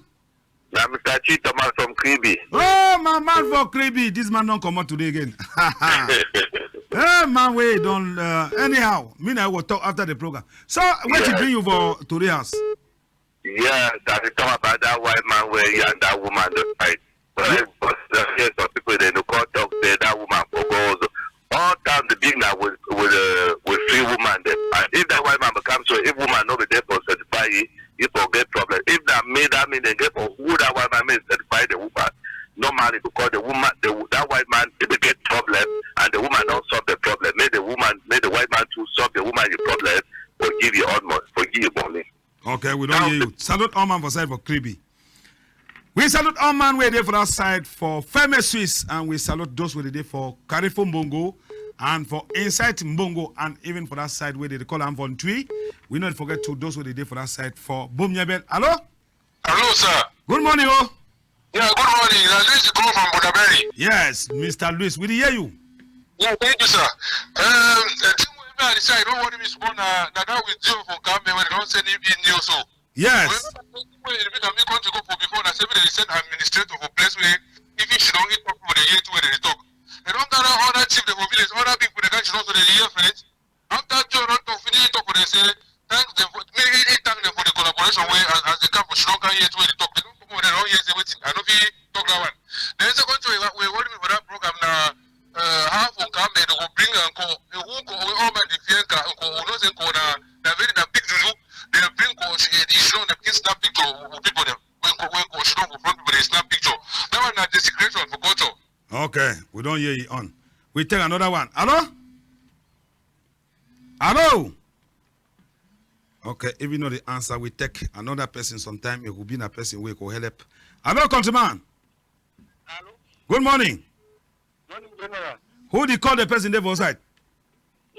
Na Mister Chitoma from Kribi. Oh, my man for Kribi. This man don comot today again. Hey, man, we don, uh, anyhow. Me na I go talk after the program. So, wetin bring you for Tori House? Yes, I dey talk about that white man wey he and that woman dey fight. But, but, uh, yes, some people dey no come talk say that woman for go also. All time the big na with, with, uh, with free woman dem. And if that white man become so, if woman no be there for satisfy you, you for get problem. If na me, that mean dem get for who that white man make satisfy the woman. Normally, because the woman, the, that white man, if they get problem, and the woman don't solve the problem, make the woman, make the white man to solve the woman the problem, for give you almost, for give you money. Okay, we don hear you. Salute all man for side for Kribi. We salute all man wey dey for that side for Feme Swiss, and we salute those wey dey for Carrefour Mbongo and for inside Mbongo, and even for that side wey dey call am for Ntwi. We no forget to those wey dey for that side for Bom Nyebel. Hello? Hello, sir. Good morning, oh. Yeah, good morning. Na Luis dey call from Bonaberi. Yes, Mister Luis, we dey hear you. Yeah, thank you, sir. Um, the thing wey Me, I say, e don worry me small na, na that with Joe for Kambe wey dem don send him in also. Yes. When, when e be na me country go for before, na say make dem send administrator for place wey if he sidon, he talk, people dey hear too wey dem dey talk. Dem don gather other chief dem for village, other people dey come sidon so dem dey hear finish. After Joe don talk finish, he talk for dem say, thank dem for, make he, he thank dem for the collaboration wey as, as dem come for sidon come hear too wey dem dey talk. Dem don come for dem don hear say wetin, I no fit talk that one. Then second thing wey, wey worry me for that program na, uh, how for Kambe dem go bring am come, eh, who go, wey all man dey fear nka, nko, we know say nko na, na very, na big juju. Dem bring nko, eh, e sidon, dem begin snap picture with people dem. Wey nko, wey nko sidon for front people dey snap picture. That one na desecration for culture. Okay, we don hear you on. We take another one. Hello? Hello? Okay, if you know the answer, we take another person sometime. It will be na person wey go help. Hello, countryman. Hello. Good morning. Morning, General. Who dey call, the person dey for side?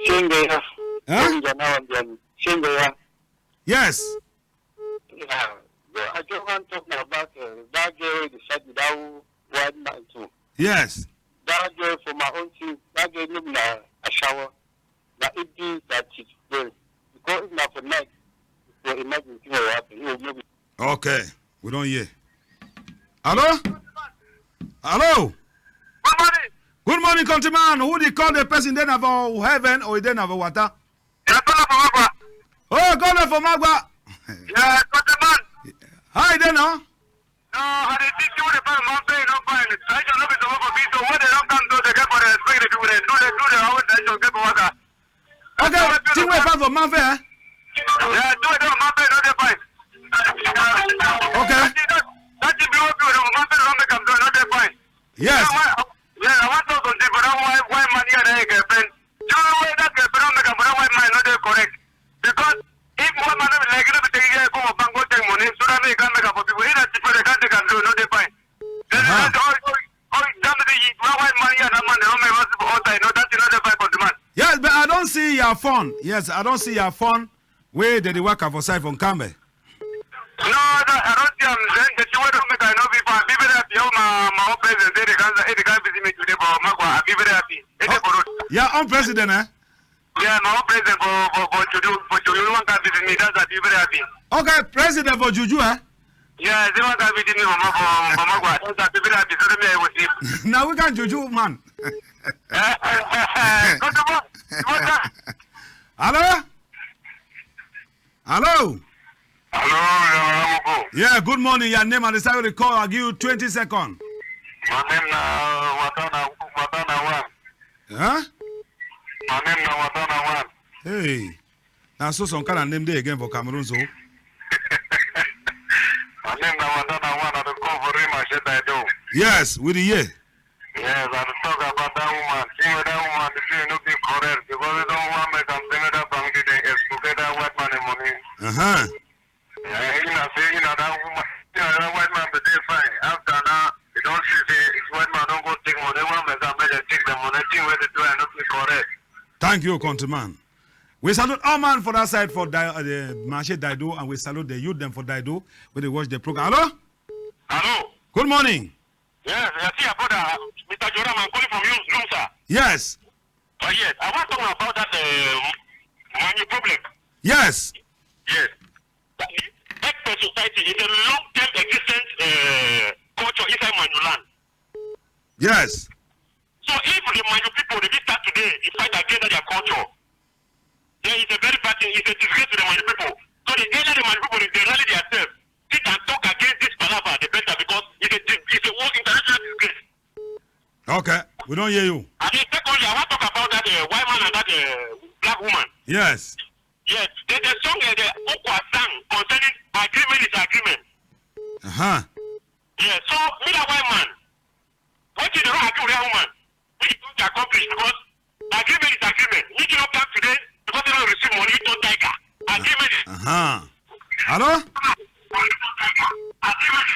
Shingeya. Huh? Shingeya. Yes. Yeah. So I just want talk about, uh, that girl wey dey fight with that white man too. Yes. That girl, for my own thing, that girl no be na ashawo. Na it be that it well. Because if na for night, for emergency wey happen, you no be. Okay, we don hear. Hello? Hello? Good morning. Good morning, countryman. Who dey call, the person dey na for heaven or e dey na for water? Yeah, call for Magwa. Oh, call for Magwa. Yeah, countryman. How e dey now? No, I dey think you dey find man pay, no find. I don't know if it's over for me, so when dem don come do, dem get for the respect the people dem do, dem do the how tradition get for waka. Okay, thing wey fine for man fair, eh? Yeah, do it, man fair, no dey fine. Okay. That thing, that, that thing be okay, man fair don make am do, no dey fine. Yes. Yeah, I want, yeah, I want talk something for that white, white man here, that girlfriend. You know why that girlfriend don make am for that white man no dey correct? Because if white man no be like, no be take here, go for bank, go take money, so that make e come make am for people. If that people, dem can't take am, do, no dey fine. Then, uh-huh, all, all, all, that mean say why white man here, that man, dem don make us for outside. No, that thing no dey fine for the man. Yes, but I don see your phone. Yes, I don see your phone. Wey dem dey waka for side for Nkambe. No, that, I don see am. Then the thing wey don make I no be for, I be very happy. Oh, my, my own president say dem come, dem come visit me today for Magwa. I be very happy. Dem dey for road. Your own president, eh? Yeah, my own president for, for, for Juju, for Juju, one come visit me. That's why I be very happy. Okay, president for Juju, eh? Yeah, dem one come visit me for Ma-, for, for Magwa. That's why I be very happy. So me, I was here. Now we can Juju, man. Eh, eh, eh, eh. Go to work. Go to work. Hello? Hello? Hello, General Moko. Yeah, good morning. Your name and the side wey you dey call. I give you twenty seconds. My name na Watana, Watana One. Huh? My name na Watana One. Hey. Na so some kind of name dey again for Cameroon, so. My name na Watana One. I dey call for Rima Shedaido. Yes, we dey hear. Yes, I dey talk about that woman. Thing wey that woman dey do no be correct because e don wan make am say make that bank dey expropriate that white man the money. Uh-huh. Eh, e na say, e na that woman, e na that white man be dey fine. After now, e don see say white man don go take money. Wan make am make dem take the money. Thing wey dey do, e no be correct. Thank you, countryman. We salute all man for that side for Di-, uh, the Marché Daido, and we salute the youth dem for Daido wey dey watch the program. Hello? Hello? Good morning. Yes, I see your brother, Mister Joram. I'm calling from Yum-, Yumsa. Yes. Uh, yes, I want to talk about that, uh, Manyu problem. Yes. Yes. That is, Ekpe society is a long-term existence, uh, culture inside Manyu land. Yes. So if the Manyu people, dem fit start today, dey fight against their culture, then it's a very bad thing. It's a disgrace to the Manyu people. So the earlier the Manyu people, dem, dem rally themselves, sit and talk against this palava, the better, because it's a dis-, it's a world international disgrace. Okay, we don hear you. And then secondly, I wan talk about that, uh, white man and that, uh, black woman. Yes. Yes, the, the song, uh, the Ukwa sang concerning agreement is agreement. Uh-huh. Yes, so me that white man, wetin dem no agree with that woman, make e don dey accomplish, because agreement is agreement. Make e no come today because e no receive money, e don die ka. Agreement is. Uh-huh. Hello? Agreement.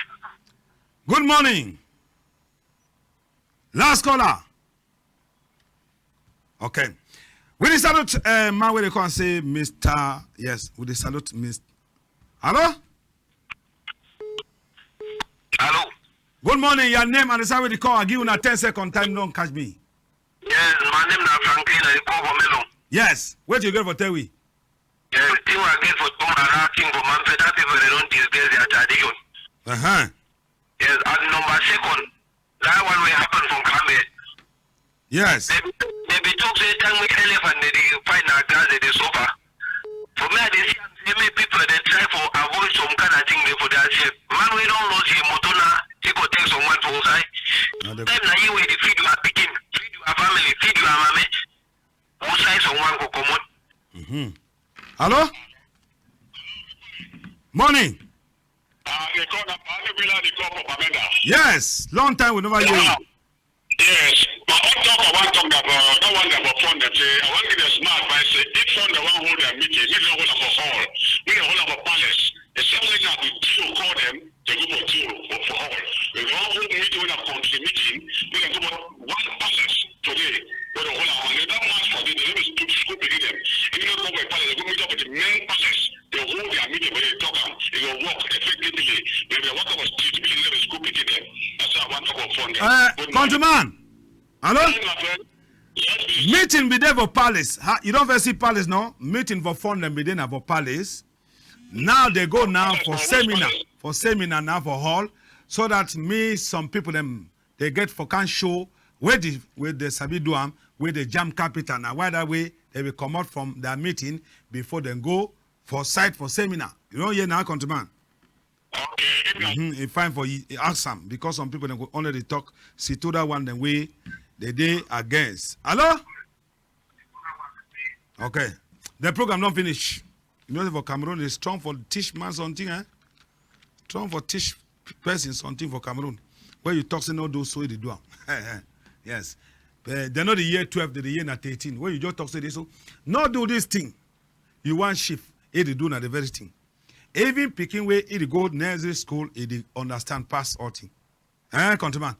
Good morning. Last caller. Okay. We dey salute, uh, man wey dey come say Mister Yes, we dey salute Mister Hello? Hello. Good morning. Your name and the side wey you dey call. I give una ten second time. Don't catch me. Yes, my name na Franklin. I dey call for Melon. Yes, wetin you get for tell we? Yes, thing wey I get for talk na that thing for Mamfe, that people dem don disgrace their tradition. Uh-huh. Yes, and number second, that one wey happen for Nkambe. Yes. Dem, dem be talk say time wey elephant dem dey fight na grass dem dey suffer. For me, I dey see am say make people dey try for avoid some kind of thing dey for their self. Man wey don lost him motor na, he go take someone for outside. Na the time na you wey dey feed your pikin, feed your family, feed your mama. Outside someone go comot. Mm-hmm. Hello? Morning. Ah, they call na Panikwela, they call for Bamenda. Yes, long time we never hear you. Yeah. Yes, but on top of one talk that, uh, that one that for fund dem say, I want give them smart advice. Say, if fund dem wan hold their meeting, make dem hold am for hall, make dem hold am for palace. The same way now, the D O call them, they go for D O for, for hall. If they wan hold meeting, when a country meeting, make dem go for one palace today. Wey dem hold am, and that match for there, dem no be school pikin dem. If dem no come for palace, dem go meet up for the main palace. Dem hold their meeting for there, talk am. E go work effectively. Dem be work for street, be the school pikin dem. That's why I want talk for fund dem. Uh, countryman. Hello? Yes, my friend. Yes, please. Meeting be there for palace. Ha, you don first see palace, no? Meeting for fund dem be there na for palace. Now they go now for seminar, for seminar now for hall, so that me, some people dem, they get for can show where the, where they sabi do am, where they jam capital. Now why that way they will come out from their meeting before they go for site for seminar. You don hear now, countryman? Okay, if na Mm-hmm. E fine for you, e ask am, because some people dem go only dey talk, see to that one dem wey they dey against. Hello? Okay. The program don finish. You know, for Cameroon, it's strong for teach man something, eh? Strong for teach person something for Cameroon. Where you talk say no do so, they do am. Yes. Eh, they know the year twelve, they the year na thirteen. Where you just talk say this so, no do this thing. You want shift, e dey do na the very thing. Even pikin wey e dey go nursery school, e dey understand pass all thing. Eh, countryman.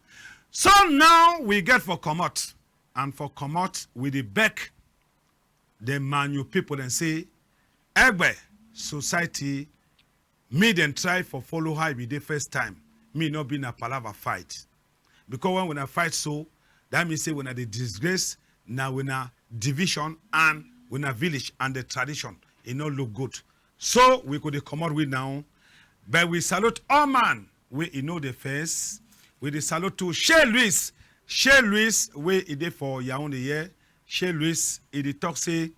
So now we get for comot, and for comot we dey beg the Manyu people dem say, Egbe society, me dem try for follow how e be dey first time. Me no be na palava fight. Because when una fight so, that mean say una dey disgrace na una division and una village and the tradition. E no look good. So we go dey comot we now. But we salute all man wey e know the face. We dey salute to Shey Louis. Shey Louis wey e dey for Yaoundé here. Shey Louis, e dey talk say,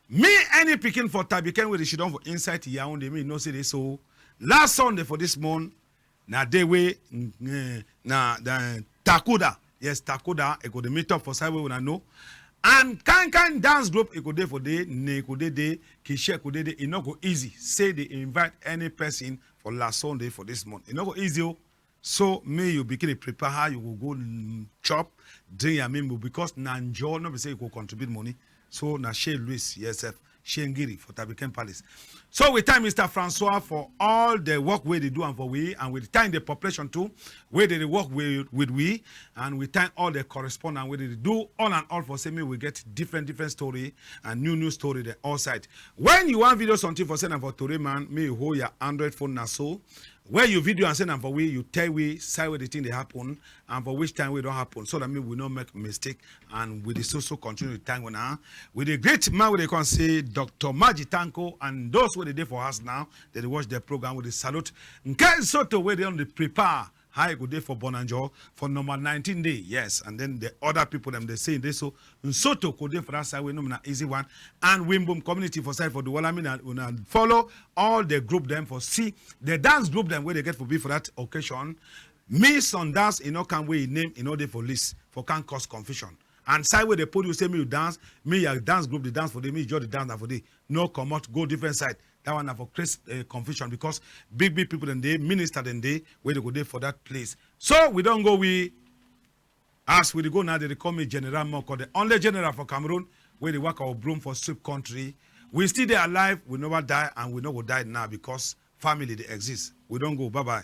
me any pikin for Tabiken wey dey sidon for inside Yaoundé, me know say dey so. Last Sunday for this month, na day wey, mm, eh, na, na Takuda. Yes, Takuda, e go dey meet up for side wey una know. And kind kind dance group, e go dey for dey, ne e go dey dey, kishe e go dey dey. E no go easy. Say dey invite any person for last Sunday for this month. E no go easy o. So me you begin dey prepare how you go go, mm, chop, drink ya mimbo, because na njo, no be say you go contribute money. So na Shey Louis, yes, sef, Shey Ngiri for Tabiken Palace. So we thank Mister Francois for all the work wey dey do am for we, and we thank the population too wey dey dey work with, with we, and we thank all the correspondent wey dey dey do all and all for say me we get different different story and new new story the all side. When you want video something for send am for Tori Man, me you hold your Android phone na so. Where you video and send am for we, you tell we side where the thing dey happen and for which time wey don happen, so that me we no make mistake and we dey so so continue to thank una. We dey greet man wey dey come say Doctor Maji Tanko and those wey dey dey for house now, they dey watch the program, we dey salute. Nke Soto wey dey on the prepare how e go dey for Bonanjo for number nineteen day, yes, and then the other people dem dey say dey so Nsoto go dey for that side wey no be na easy one. And Wimbum community for side for Douala, me na una follow all the group dem for see the dance group dem wey dey get for be for that occasion. Me some dance e no come wey e name e no dey for list for can cause confusion. And side wey dey put you say me you dance, me your dance group dey dance for dey, me you just dey dance na for dey. No comot go different side. That one na for create, eh, confusion because big big people dem dey, minister dem dey wey dey go dey for that place. So we don go we As we dey go now, they dey call me General Moko, the only general for Cameroon wey dey waka with broom for sweep country. We still dey alive, we never die, and we no go die now because family dey exist. We don go, bye bye.